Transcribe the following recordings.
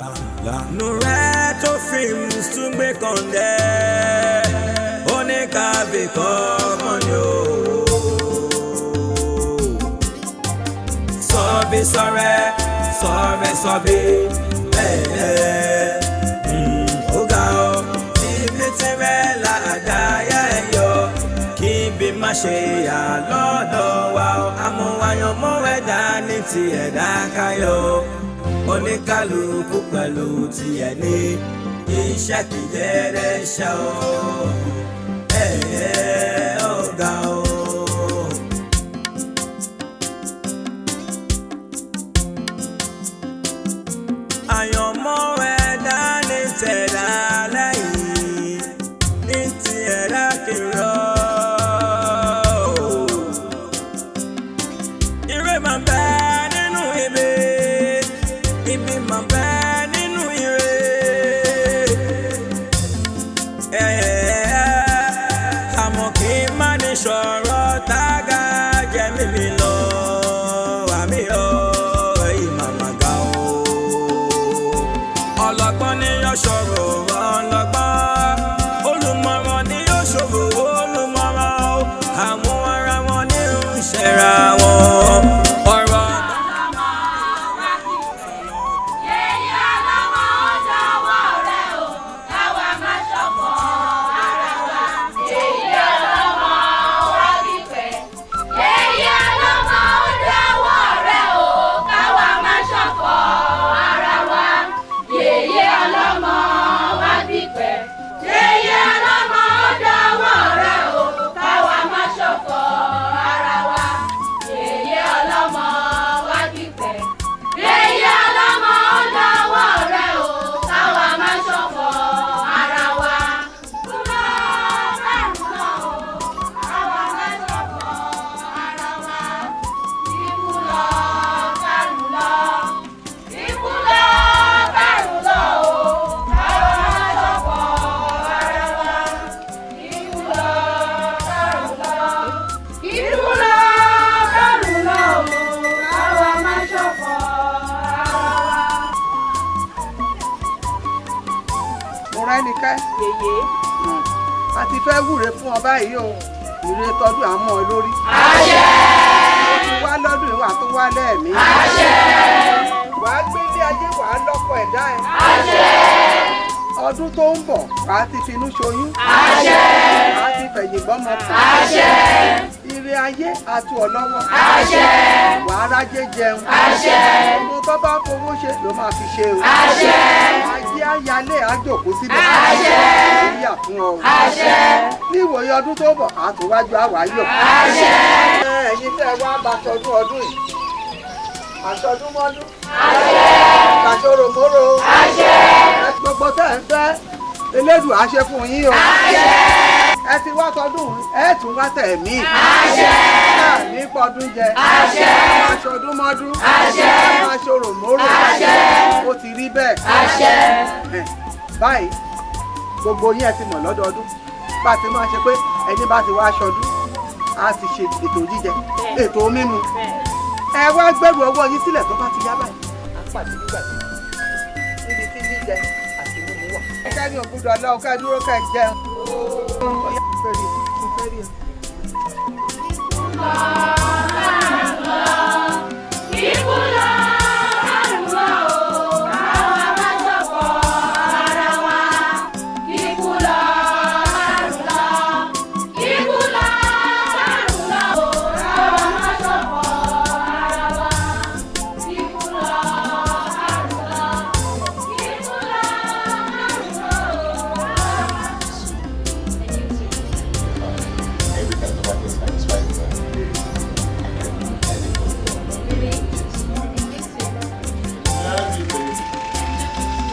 Lànà rẹ̀ tó fi tún gbé kàndẹ́, ó ní kábì kọ́kàn ni o. Sọ̀bí sọ̀rẹ́ sọ̀rẹ́ sọ̀bí ó ga ọ́ ibi tí rẹ̀ làdáyà ẹ̀ yọ kí ibi má ṣe yà lọ́dọ̀ wa o. Àmúwáyàn mọ́ ẹ̀dá ní ti ẹ̀dá káyọ̀, oníkálukú pẹ̀lú tiẹ̀ ní iṣẹ́ kìí dédé ṣe o. Ó ga o. Àyànmọ́ ẹ̀dá ní tẹ̀dá lẹ́yìn ní ti ẹ̀dá kiri o. Ire máa ń bẹ nínú ibi, ibi máa ń bẹ nínú ire. Àmọ́ kí n má ní sọ̀rọ̀ tága jẹ́ mímí lọ, àmì ọ̀ èyí màmá ga o. Ọlọ́gbọ́n ni yóò ṣòro ọlọ́gbọ́n, olùmọ̀ràn ni yóò ṣòro olùmọ̀ràn o. Àwọn ara wọn ní ń ṣera wọn. Ọ̀rọ̀. Yèyé ọlọ́mọ ó dọwọ́ rẹ o, káwa má ṣọ̀fọ̀ ara wa. Yèyé ọlọ́mọ wá gbígbẹ́. Yèyé ọlọ́mọ ó dọwọ́ rẹ o, káwa má ṣọ̀fọ̀ ara wa. Yèyé ọlọ́mọ wá gbígbẹ́. Yèyé ọlọ́mọ ó dọwọ́ rẹ o, káwa má ṣọ̀fọ̀ ara wa. Yèyé ọlọ́mọ wá gbígbẹ́. Yèyé ọlọ́mọ ó dọwọ́ rẹ o, káwa má ṣọ̀fọ̀ ara wa. Kúlọ̀ kárùn lọ o, káwa má ṣọ̀fọ̀ ara wa. Ikú lọ kárùn lọ, ikú lọ kárùn lọ o, káwa má ṣọ̀fọ̀ ara wa. Ikú lọ kárùn lọ, ikú lọ kárùn lọ o, káwa má ṣọ̀fọ̀ ara wa. Mo rẹ́nikẹ́. Yèyé. A ti fẹ́ wúre fún ọ báyìí o, ìre tọdún àmọ́ ọ lórí. Àṣẹ. Ó ti wá lọ́dún ìwà tó wá lẹ́ẹ̀mí. Àṣẹ. Wàá gbélé ayé, wàá lọ́kọ ẹ̀dá ẹ̀. Àṣẹ. Ọdún tó ń bọ̀ wàá ti finú ṣoyún. Àṣẹ. Wàá ti fẹ̀yìn gbọ́mọ pọ̀. Àṣẹ. Ire ayé àtú ọ lọ́wọ́. Àṣẹ. Wàá rájé jẹun. Àṣẹ. Gbogbo tó bá fowó ṣe ló máa fi ṣe o. Àṣẹ. Ayé ayálé àjòkó síbẹ̀. Àṣẹ. Ìyà fún ọ o. Àṣẹ. Ní ìwòye ọdún tó bọ̀ àtúwájú àwáyọ̀. Àṣẹ. Ẹ̀yin tẹ́ ẹ wá bá tọdún ọdún yìí, àṣọdúnmọ́dún. Àṣẹ. Àṣọròmórò. Àṣẹ. Ẹ gbogbo tẹ́ ẹ ń fẹ́ Elédùà á ṣe fún yín o. Àṣẹ. Ẹ ti wá tọdún, ẹ tún wá tẹ̀mí. Àṣẹ. Ní pọdún jẹ. Àṣẹ. Aṣọdúnmọ́dún. Àṣẹ. Aṣọròmórò. Àṣẹ. Ó ti rí bẹ́ẹ̀. Àṣẹ. Ẹ, báyìí gbogbo yín ẹ ti mọ̀ lọ́dọọdún bá ti máa ṣe pé ẹni bá ti wá aṣọdún á ti ṣe ètò jíjẹ, ètò mímu. Ẹ wá gbẹ́rù ọwọ́ yín sílẹ̀ tó bá ti yá báyìí. À ń pàdé nígbà tí níbi tí jíjẹ àti mímu wà. Ẹ ká ní ògùdọ̀ lọ, ká dúró ká jẹun. Ó yá, mo fẹ́ rí ẹ, mo fẹ́ rí ẹ. Ikú lọ kárùn lọ o, káwa má ṣọ̀fọ̀ ara wa. Ikú lọ kárùn lọ, ikú lọ kárùn lọ o, káwa má ṣọ̀fọ̀ ara wa. Ikú lọ kárùn lọ, ikú lọ kárùn lọ o, káwa má. Every time the wife is satisfied with her. Really? Love you, baby.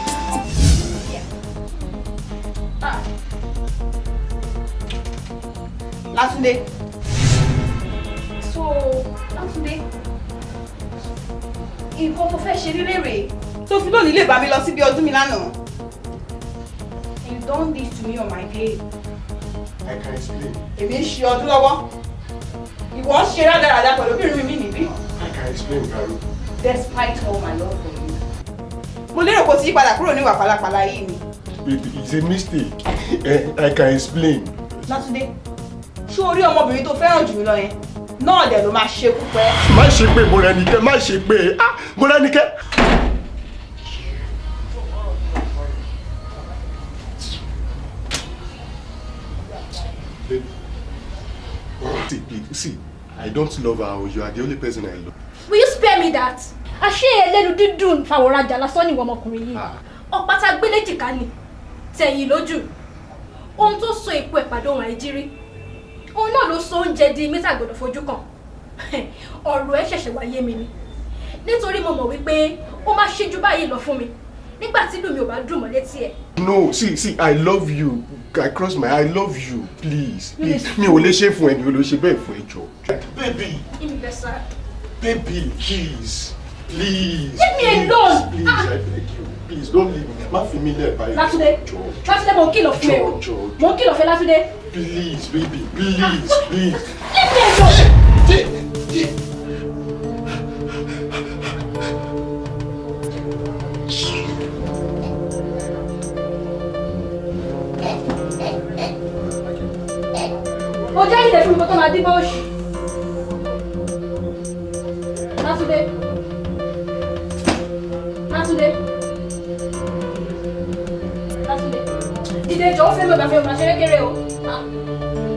Ah. Látúndé. So, Látúndé, nǹkan tó fẹ́ ṣe nílé rèé tó fi lónìí lè bá mi lọ síbi ọdún mi lánàá. You done this to me on my day. I can explain. Èmi ń ṣe ọdún lọ́wọ́. Ìwọ ń ṣe rádaràda pẹ̀lú obìnrin mi níbí. I can explain, Karu. Despite all my love for you. Mo lérò kó ti yí padà kúrò ní ìwà pálapàla yìí ni. Baby, it's a mistake. I can explain. Látúndé, ṣé o rí ọmọbìnrin tó fẹ́ràn jù mí lọ yẹn náà dẹ̀ ló máa ṣekú pẹ́? Má ṣe pé, Mọ́rẹ́nikẹ́, má ṣe pé. Ah, Mọ́rẹ́nikẹ́. Baby, see, please, see, I don't love her. You are the only person I love. Will you spare me that? Àṣé ẹlẹ́nu dídùn fàwọ̀rajà lásán ni ìwọ ọmọkùnrin yìí. Ọ̀pá tá a gbé léjìká ni tẹ̀yìn lójú. Ohun tó so èpo ẹ̀pà dohun àìjírí, òun náà ló so oúnjẹ di mítà gbọdọ̀ fojú kàn. Ọ̀rọ̀ ẹ̀ ṣẹ̀ṣẹ̀ wá yé mi ni, nítorí mo mọ̀ wípé ó máa ṣíjú báyìí lọ fún mi nígbà tí inú mi ò bá dùn mọ́ létí ẹ̀. No, see, see, I love you. I cross my, I love you. Please, please. Mi ò lè ṣe fún ẹ, mi ò lè ṣe bẹ́ẹ̀ fún ẹ, jọ̀ọ́. Baby, Imbecile. baby, please, please. Leave me please, alone. Please, Ah. I beg you. Please, don't leave me. Má fi mí lẹ̀ báyìí. Látúndé. Jọ̀ọ́, Látúndé, mo ń kìlọ̀ fún ẹ o. Jọ̀ọ́, jọ̀ọ́. Mo ń kìlọ̀ fún ẹ, Látúndé. Please, baby, please, please. Leave me alone. Mo jẹ́ ìdè fún mi kó tó máa dín bóṣì. Látúndé. Látúndé. Látúndé. Dìde jọ̀ọ́, fẹ́ mi ò bá fẹ́ máa ṣeré kéré o. Ah,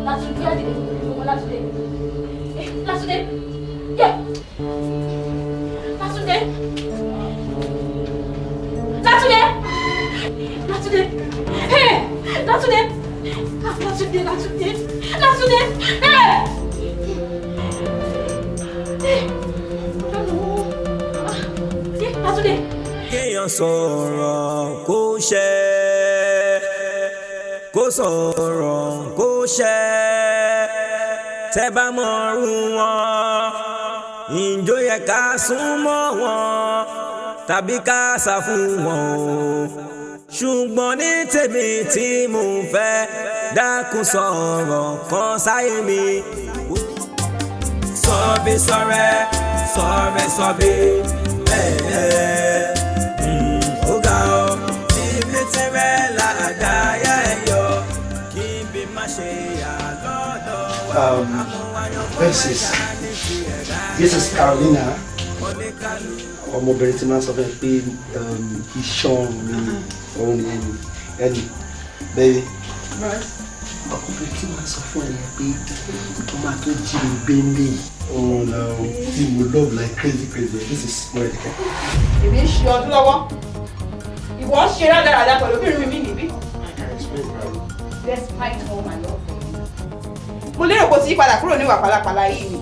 Látúndé, yá dìde fún mi, Látúndé. Eh, Látúndé. Yẹ. Látúndé. Látúndé. Látúndé. Hey! Látúndé. Ah, Látúndé, Látúndé. Látúndé. Hey! Hey! Ah, eh, Látúndé. Kéèyàn sọ̀rọ̀ kó ṣẹ, kó sọ̀rọ̀ kó ṣẹ, tẹ́ bá mọ̀ọ́rù wọn, ìjó yẹ ká sún mọ́ wọn tàbí ká sá fún wọn o. Ṣùgbọ́n ní tèmi tí mò ń fẹ́, dákun sọ̀rọ̀ kan sáyé mi. Sọ̀bí sọ̀rẹ́ sọ̀rẹ́ sọ̀bí ẹ̀ẹ́ ó ga ọ́ ibi tí rẹ̀ làdáyà ẹ̀ yọ kí bí má ṣe yà lọ́dọ̀ wa. This is Carolina, ọmọbìnrin tí máa ń sọ fún ẹ pé iṣan ọrùn mi òun ni ẹni ẹni bẹ́ẹ̀, ọkùnrin tí máa ń sọ fún ẹ yẹn pé ó máa tó jí mi gbé ní òun náà tí mo love like crazy crazy. This is Morenike. Èmi ń ṣe ọdún lọ́wọ́, ìwọ ń ṣe rádaràda pẹ̀lú obìnrin mi níbí. I can explain, Carol. Despite all my love for you, mo lérò kó ti yí padà kúrò ní ìwà pálapàla yìí ni.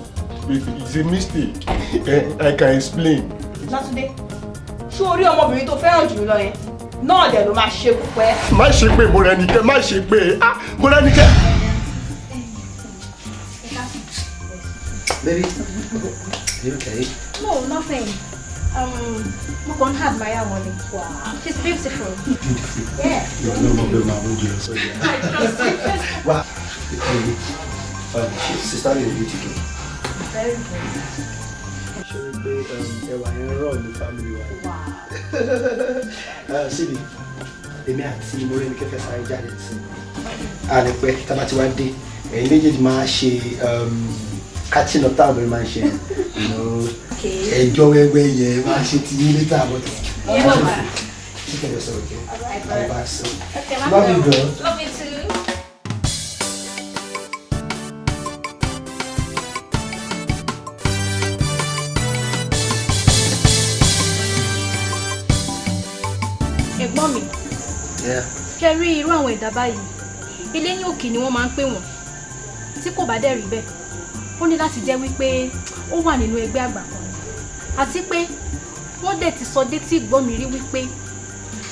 Baby, it's a mistake. I can explain. Látúndé, ṣé o rí ọmọbìnrin tó fẹ́ràn jù mí lọ yẹn náà dẹ̀ ló máa ṣekú pẹ́? Má ṣe pé, Mọ́rẹ́nikẹ́, má ṣe pé. Ah, Mọ́rẹ́nikẹ́. Baby, are you okay? No, nothing. Mo kàn ń admire wọn ni. She's beautiful. Beautiful. Yeah. You are no longer my own girl, so yeah. I trust you. Wow. Baby, sister mi ò beautiful. Very good. Ṣe rí pé ẹwà yẹn rọ̀ ní family wa? Síbi èmi àti Mọ́rẹ́nikẹ́ fẹ́ sáré jáde sí i. A lè pẹ́ tá a bá ti wá dé, ẹ̀yin méjèèjì máa ṣe catching up táwọn obìnrin máa ń ṣe. Okay. Ẹjọ́ wẹ́wẹ́ yẹn máa ṣe ti yín later, but Yeah, mama. take care of yourself, okay? Alright, I'll be back soon. Okay, Love you, girl. Love you too. Ẹ̀gbọ́n mi, Yeah. ṣe rí irú àwọn ẹ̀dá báyìí, ilé ní òkè ni wọ́n máa ń pè wọ́n. Tí kò bá dẹ̀ rí bẹ́ẹ̀, ó ní láti jẹ́ wípé ó wà nínú ẹgbẹ́ àgbà kan, àti pé wọ́n dẹ̀ ti sọ dé tí ìgbọ́ mi rí wípé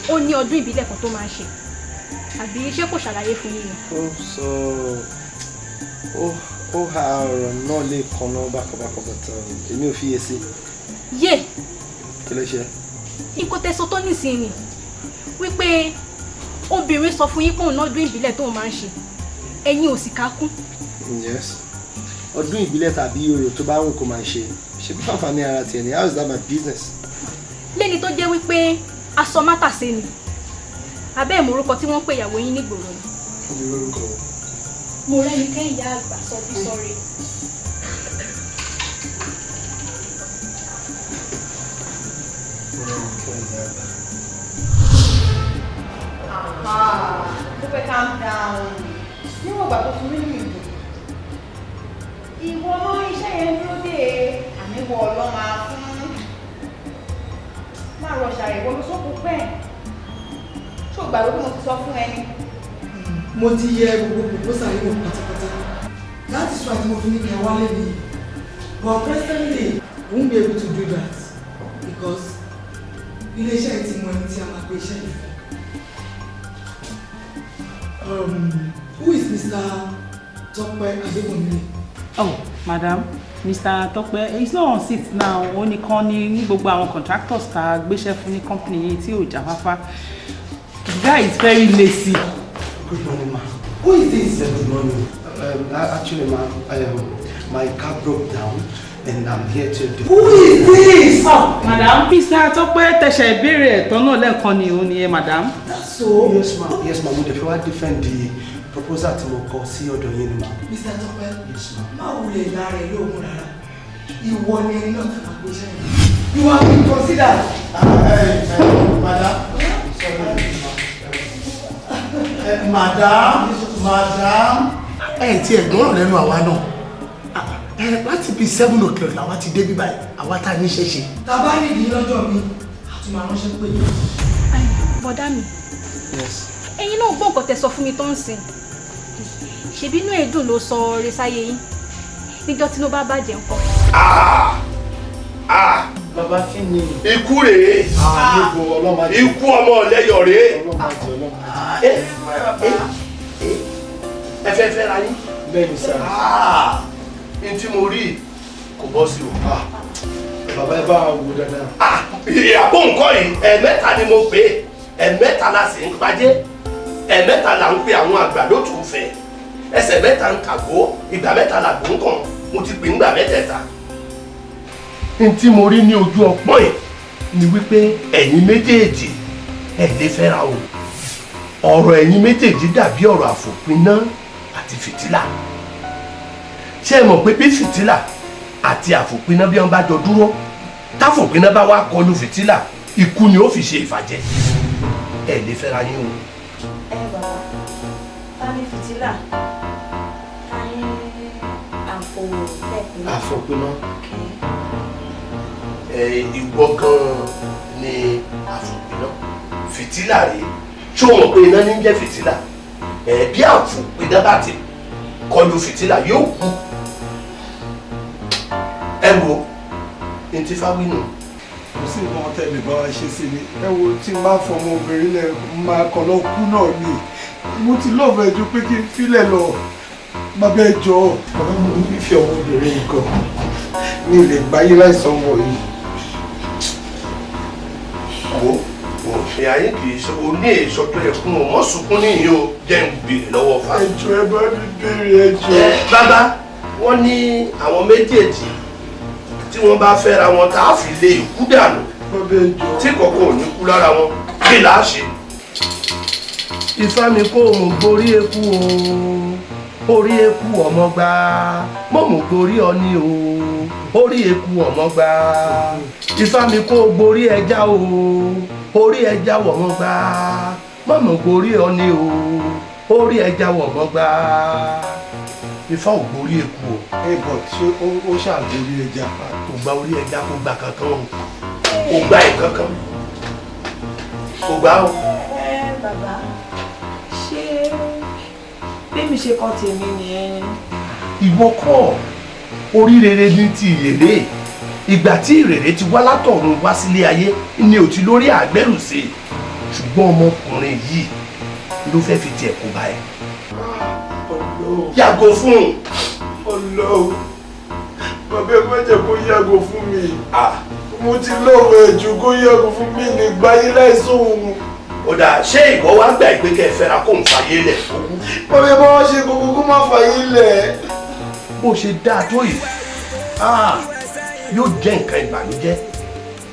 ó ní ọdún ìbílẹ̀ kan tó máa ń ṣe. Àbí ṣé kò ṣàlàyé fún yín ni? Ó sọ, ó ha ọ̀rọ̀ náà lè kanná bákanbákan, but èmi ò fiyè sí. Yé! Kí ló ṣe? Nǹkan tẹ́ sọ tó nísìnyí wípé obìnrin sọ fún yín pé òun náà ọdún ìbílẹ̀ tóun máa ń ṣe, ẹ̀yin ò sì ká kún. Yes, ọdún ìbílẹ̀ tàbí orò tó bá wù kó máa ṣe, ṣe bí fàǹfààní ara tiẹ̀ ni. How is that my business? Lẹ́ni tó jẹ́ wípé Asọmátàsé ni. Abẹ́ ìmọ̀rúkọ tí wọ́n ń pè ìyàwó yín nígboro ni. Kí ni lórúkọ? Mo rẹ́ni kẹ́hìn ìyá àgbà sọ bí sọ́re. Mo rẹ́ni kẹ́hìn ìyá àgbà. Mo fẹ́ calm down. Níwọ̀n ìgbà tó fi mí nínú ìdùn. Ìwọ ọmọ iṣẹ́ yẹn dúró dé àmì wọ ọlọ́mà fún. Má rọ ṣàrẹ̀ ìwọ ló sọ́kù pẹ́. Ṣé o gbàgbé pé mo ti sọ fún ẹni? Mo ti yẹ gbogbo proposal yìí wò pátápátá. That is why mo fi ní kí ẹ wálé mi. But presently, we won't be able to do that because ilé-iṣẹ́ yìí ti mọ ẹni tí a máa gbé iṣẹ́ yìí fún. Who is Mr. Tope Adegunle? Oh, madam, Mr. Tope, he's not on seat now. Ó nìkan ní ní gbogbo àwọn contractors tá a gbéṣẹ́ fún ní company yìí tí ò jáfáfá. The guy is very lazy. Good morning, ma. Who is this? Yeah, good morning. Actually, ma, my car broke down and I'm here to. Who is this? Oh, madam, Mr. Tope tẹ̀sẹ̀ ìbéèrè ẹ̀tọ́ náà lẹ́ẹ̀kan ni òun ni ẹ, madam. That's so. Yes, ma. Yes, ma. Mo dẹ̀ fẹ́ wá defend the proposal tí mo kọ sí ọ̀dọ̀ yín ni, ma. Mr. Tope, Yes, ma. má wulẹ̀ lára ẹ̀ lóògùn rárá. Ìwọ ni ẹni náà tàbí gbé iṣẹ́ yìí. You have been considered. Madam, madam, madam, ẹ ti ẹ̀gbọ́n lẹ́nu àwa náà. Ẹ láti bíi 7 o'clock làwa ti dé bí báyìí, àwa tá a ní ṣe ṣe. Tá a bá nídìí lọ́jọ́ mi, a tún máa ránṣẹ́ pé yín. Bọ̀dá mi, Yes. ẹ̀yin náà gbọ́ nǹkan tẹ́ sọ fún mi tó ń sìn. Ṣebí inú èédùn ló sọ ọrẹ sáyé yín níjọ́ tí inú bá bàjẹ́ ńkọ́? Bàbá, kí ni? Ikú rèé. Níbo? Ọlọ́mọdé. Ikú ọmọ ọ̀lẹ́yọ̀ rèé. Ọlọ́mọdé, ọlọ́mọdé. Ẹ fẹ́ fẹ́ ra yín? Bẹ́ẹ̀ ni, sir. N tí mo rí kò bọ́ sí o. Bàbá, ẹ bá wa wò dáadáa. Ìyàbọ̀ nǹkan yìí, ẹ̀ẹ̀mẹ́ta ni mo pè é, ẹ̀ẹ̀mẹ́ta la sì ń pajé, ẹ̀ẹ̀mẹ́ta là ń pe àwọn àgbà lótùú fẹ́, ẹsẹ̀ mẹ́ta ń kàgó, ìgbà mẹ́ta là gbó ń kàn. Mo ti pè ńgbà mẹ́tẹ̀ẹ̀ta. N tí mo rí ní ojú ọpọ́n yìí ni wípé ẹ̀yin méjèèjì ẹ̀ lè fẹ́ra o. Ọ̀rọ̀ ẹ̀yin méjèèjì dàbí ọ̀rọ̀ àfòpiná àti fìtílà. Ṣé ẹ mọ̀ pé bí fìtílà àti àfòpiná bí wọ́n bá jọ dúró, táfòpiná bá wá kọlu fìtílà, ikú ni ó fi ṣe ìfàjẹ́. Ẹ lè fẹ́ra yín o. Ẹ bàbá, ta ni fìtílà, ta ni àfò tẹ̀pẹ́? Àfòpiná. Ẹ ìwọ gan-an ni àfòpiná, fìtílà rèé. Ṣé o mọ̀ pé iná ní jẹ́ fìtílà? Ẹ bí àfòpiná bá ti kọlu fìtílà, yóò kú. Ẹ wo ní tí fáwínù. Kò sí nǹkan tẹ́lẹ̀ bá wa ṣe sí ni. Ẹ wo, tí n bá fọmọ obìnrin lẹ, máa kàn lọ kú náà ni. Mo ti love ẹ ju pé kí n filẹ̀ lọ. Bàbá, ẹ jọ̀ọ́. Bàbá, mo nífẹ̀ẹ́ ọmọbìnrin yìí gan. Mi ò lè gbáyé láìsàn ọmọ yìí. Wo wo, ìyá yín kì í ṣe o ní èso tó yẹ kún o mọ́ sunkún níyì o. Jẹ́ ń béèrè lọ́wọ́ fa. Ẹ jọ̀ọ́, ẹ bá mi béèrè, ẹ jọ̀ọ́. Bàbá, wọ́n ní àwọn méjèèjì tí wọ́n bá fẹ́ra wọn, tá a fi lé ikú dànù Bàbá, ẹ jọ̀ọ́. tí kọ̀ọ̀kan ò ní kú lára wọn, kí là á ṣe? Ifá mi kó mú gborí eku o, orí eku ọmọ gbà mọ́ mú gborí ọní o, orí eku ọmọ gbà. Ifá mi kó gborí ẹja o, orí ẹja wọ̀mọ́ gbà mọ́ mú gborí ọní o, orí ẹja wọ̀mọ́ gbà. Ifá ò gborí eku o. Ẹ bọ̀, ṣé ó ṣàgbérí ẹja? Kò gba orí ẹja, kò gba kankan o, kò gba ìkankan, kò gbà o. Ẹ bàbá, ṣé bẹ́mi ṣe kọ́ tèmi nìyẹn? Ìwọ kọ́, orí rere ní ti ìrèrè. Ìgbà tí ìrèrè ti wá látọ̀run wá sílé ayé ni ò ti lórí àgbẹ̀rù sí i, ṣùgbọ́n ọmọkùnrin yìí ló fẹ́ fi tiẹ̀ kó bá ẹ. Yàgò fún un. Ọlọ́run, bàbá, ẹ má jẹ́ kó yàgò fún mi. Mo ti love ẹ jù kó yàgò fún mi lè gbáyé láìsàn òun. Ó dà, ṣé ìwọ wá gbà ìpè kẹ́ ẹ fẹ́ra kó ń fàyè lẹ̀ kó kú? Bàbá, ẹ bá wá ṣe gbogbo kó má fàyè lẹ̀. Bó ṣe dáa tó yìí, yóò jẹ́ nǹkan ìbànújẹ́.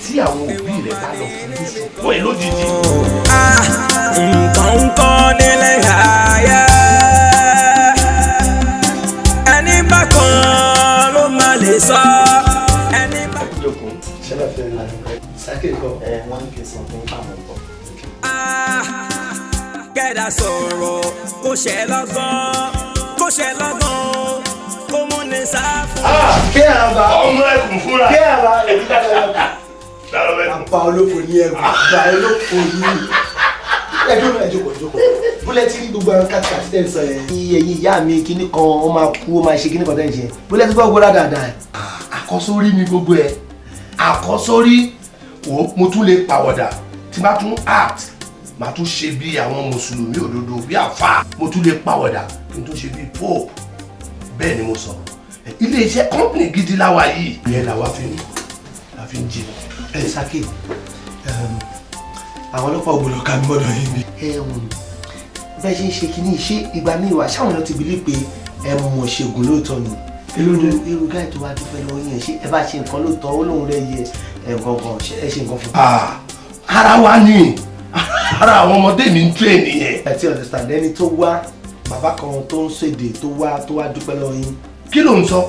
Tí àwọn òbí rẹ bá lọ fojú sunkún ẹ lójijì. Nǹkan ń kọ́ nílé ayé, ẹni bá kan ló máa lè sọ. Ẹni bá. Ṣẹlẹ̀ fẹ́ sákè kọ. Ẹ wọ́n ní kí n sọ fún àwọn ọkọ. Kẹ́dà sọ̀rọ̀ kó ṣe lọ́gán, kó ṣe lọ́gán, kó mú ní sáfù. Kí àbá ọmọ ẹkùn fúnra. Kí àbá èmi ká lọ. Apá olófò ní ẹrù gba olófò ní ẹjọ́ náà. Ẹjọ́ kò jókòó bólẹ̀ tí gbogbo àwọn kàtìkàtì tẹ̀ ń sọ yẹn. Ẹ̀yin ìyá mi, kinní kan ó máa kú, ó máa ṣe kinní kan tẹ̀ ń ṣe, bólẹ̀ tí gbọ́ gbọ́dọ̀ dáadáa. Àkọ́sórí ni gbogbo ẹ̀, àkọ́sórí wo. Mo tún lè pàwọ̀dà tí bá tún act, màá tún ṣe bí àwọn mùsùlùmí òdodo, bí àfà. Mo tún lè pàwọ̀dà kí n tún ṣe bí pope. Bẹ́ẹ̀ ni mo sọ, ilé iṣẹ́ company gidi láwa yìí, ìyẹn làwa fi ń jí. Ẹ Sake, àwọn ọlọ́pàá ò gbọ́dọ̀ ká mi gbọ́dọ̀ yín mi. Bẹ́ẹ̀ ṣe ń ṣe kínní, ṣé ìgbà míì wà ṣáwọn èèyàn ti believe pé ẹ mọ̀ ṣègùn lóòótọ́ ni? Irú guy tó wá dúpẹ́ lọ́wọ́ yẹn, ṣé ẹ bá ṣe nǹkan lóòótọ́? Ó lóun rẹ̀ yẹ ẹ̀ gangan, ṣé ẹ ṣe nǹkan fún un? Ah, ara wa ni, ara àwọn ọmọdé mi ń train nìyẹn. Ẹ ti understand, ẹni tó wá, bàbá kan tó ń ṣèdè tó wá dúpẹ́ lọ́wọ́ yín. Kí ló ń sọ?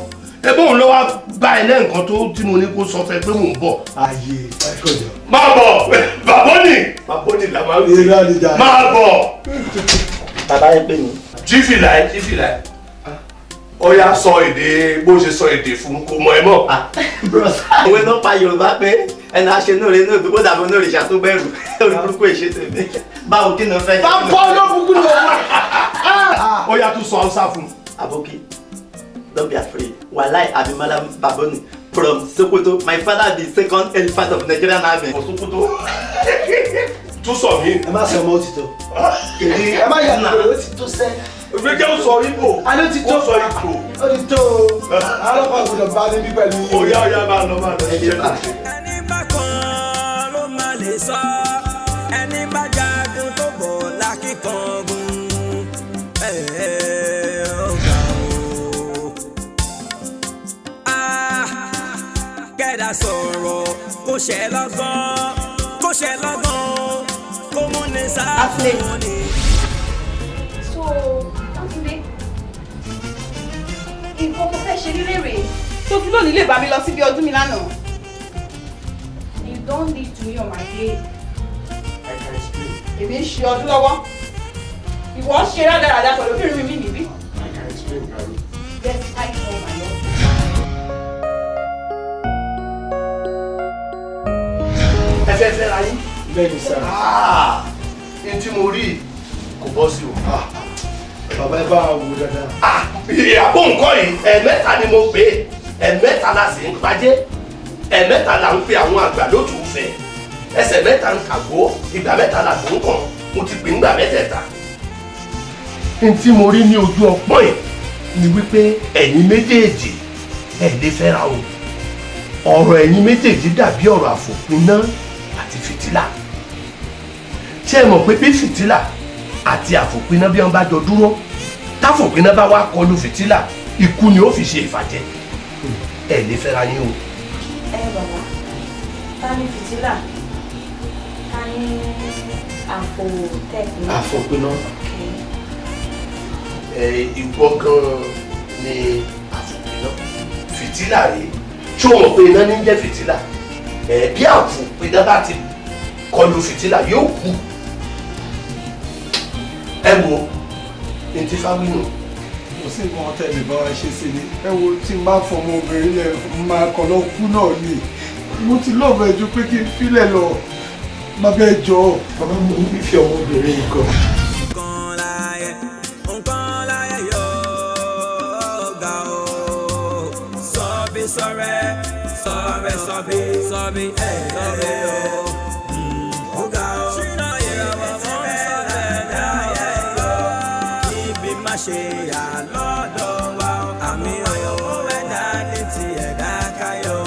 Ẹgbẹ́ òun ló wá bá ẹ lẹ́ǹkan tó tí mo ní kó sọ fẹ́ pé mò ń bọ̀. Ayé ẹ̀kọ́jọ. Máa bọ̀, bàbá ní bàbá ní là máa ń pè. Irọ́ ni jà. Máa bọ̀. Bàbá yẹn pè mí. Jífìlà ẹ, jífìlà ẹ, ó yá, sọ èdè bó ṣe sọ èdè fún kò mọ ẹ mọ. Bros, òwe tó pa Yorùbá pé ẹni aṣe nóore ní òdúgbò dàbí onóòrìṣà tó bẹ̀rù orí burúkú èṣe tèmi. Báwo, kí ni o fẹ́? Bàbá olóbùkún ni òun. Ó yá, tún sọ Haúsá fún. Aboki, don't be afraid. Walai, I be Malam Baboni from Sokoto. My father be second elephant of Nigerian army. For Sokoto. Tún sọ mí. Ẹ má sọ ọmọ òtítọ́. Èdè ẹ má yà lóore, ó ti tó sẹ́. Ìgbé jẹ́ ó sọ Ìgbò. Alẹ́ ti tó. Ó sọ Ìgbò. Ó ti tó o. Ọlọ́pàá gbọ́dọ̀ bá níbí pẹ̀lú yín. Ó yá, ó yá, máa lọ, máa lọ. Ṣiṣẹ́ tó ṣe. Ẹni bá kan ló máa lè sọ, ẹni bá jagun tó bọ̀ lákìkangun. Ó ga o. Ah, kẹ́dà sọ̀rọ̀ kó ṣe lọ́gán, kó ṣe lọ́gán, kó mú ní sáfù ní. So, Túndé, nǹkan mo fẹ́ ṣe nílé rèé tó fi lónìí lè bá mi lọ síbi ọdún mi lánàá. You don't need to me on my day. I can explain. Èmi ń ṣe ọdún lọ́wọ́. Ìwọ ń ṣe rádaràda pẹ̀lú obìnrin mi níbí. I can explain, Gary. Yes, I know, my love. Ẹ fẹ́ fẹ́ ra yín. Bẹ́ẹ̀ni sir. Ní tí mo rí kò bọ́ sí o. Bàbá, ẹ bá wa wò dáadáa. Ìyàbọ̀ nǹkan yìí, ẹ̀ẹ̀mẹ́ta ni mo pè é, ẹ̀ẹ̀mẹ́ta la sì ń pajé, ẹ̀ẹ̀mẹ́ta là ń pe àwọn àgbà lótùú fẹ́, ẹsẹ̀ mẹ́ta ń kàgbó, ìgbà mẹ́ta là ń kàn. Mo ti pè ń gbà mẹ́tẹ̀ẹ̀ta. N tí mo rí ní ojú ọpọ́n yìí ni wípé ẹ̀yin méjèèjì ẹ̀ lè fẹ́ra o. Ọ̀rọ̀ ẹ̀yin méjèèjì dàbí ọ̀rọ̀ àfòpiná àti fìtílà. Ṣé ẹ mọ̀ pé bí fìtílà àti àfòpiná bí wọ́n bá jọ dúró, táfòpiná bá wá kọlu fìtílà, ikú ni ó fi ṣe ìfàjẹ́. Ẹ lè fẹ́ra yín o. Ẹ bàbá, ta ni fìtílà, ta ni àpò tẹ́ẹ̀kì? Àfòpiná. Ẹ ìwọ gan ni àfòpiná, fìtílà rèé. Ṣé o mọ̀ pé iná ní jẹ́ fìtílà? Ẹ bí àfòpiná bá ti kọlu fìtílà, yóò kú. Ẹ wo ní tí fáwínù. Kò sí nǹkan tẹ̀lé bá wa ṣe sí ni. Ẹ wo, tí n bá fọmọ obìnrin lẹ̀, máa kọ̀ lọ kú náà ni. Mo ti love ẹ ju pé kí n filẹ̀ lọ. Bàbá, ẹ jọ̀ọ́. Bàbá, mo nífẹ̀ẹ́ ọmọbìnrin yìí gan. Nǹkan láyé yóò ga o. Sọ́bí sọ́rẹ́ sọ́rẹ́ sọ́bí sọ́bí sọ́bí o. Ó ga o. Ṣínà ìràwọ̀ mọ́ sọ́bẹ̀ láyé yóò. Ibi má ṣe yà lọ́dọ̀ wa o. Àmì ọ̀yọ́ ẹ̀dá ní ti ẹ̀dá káyọ̀.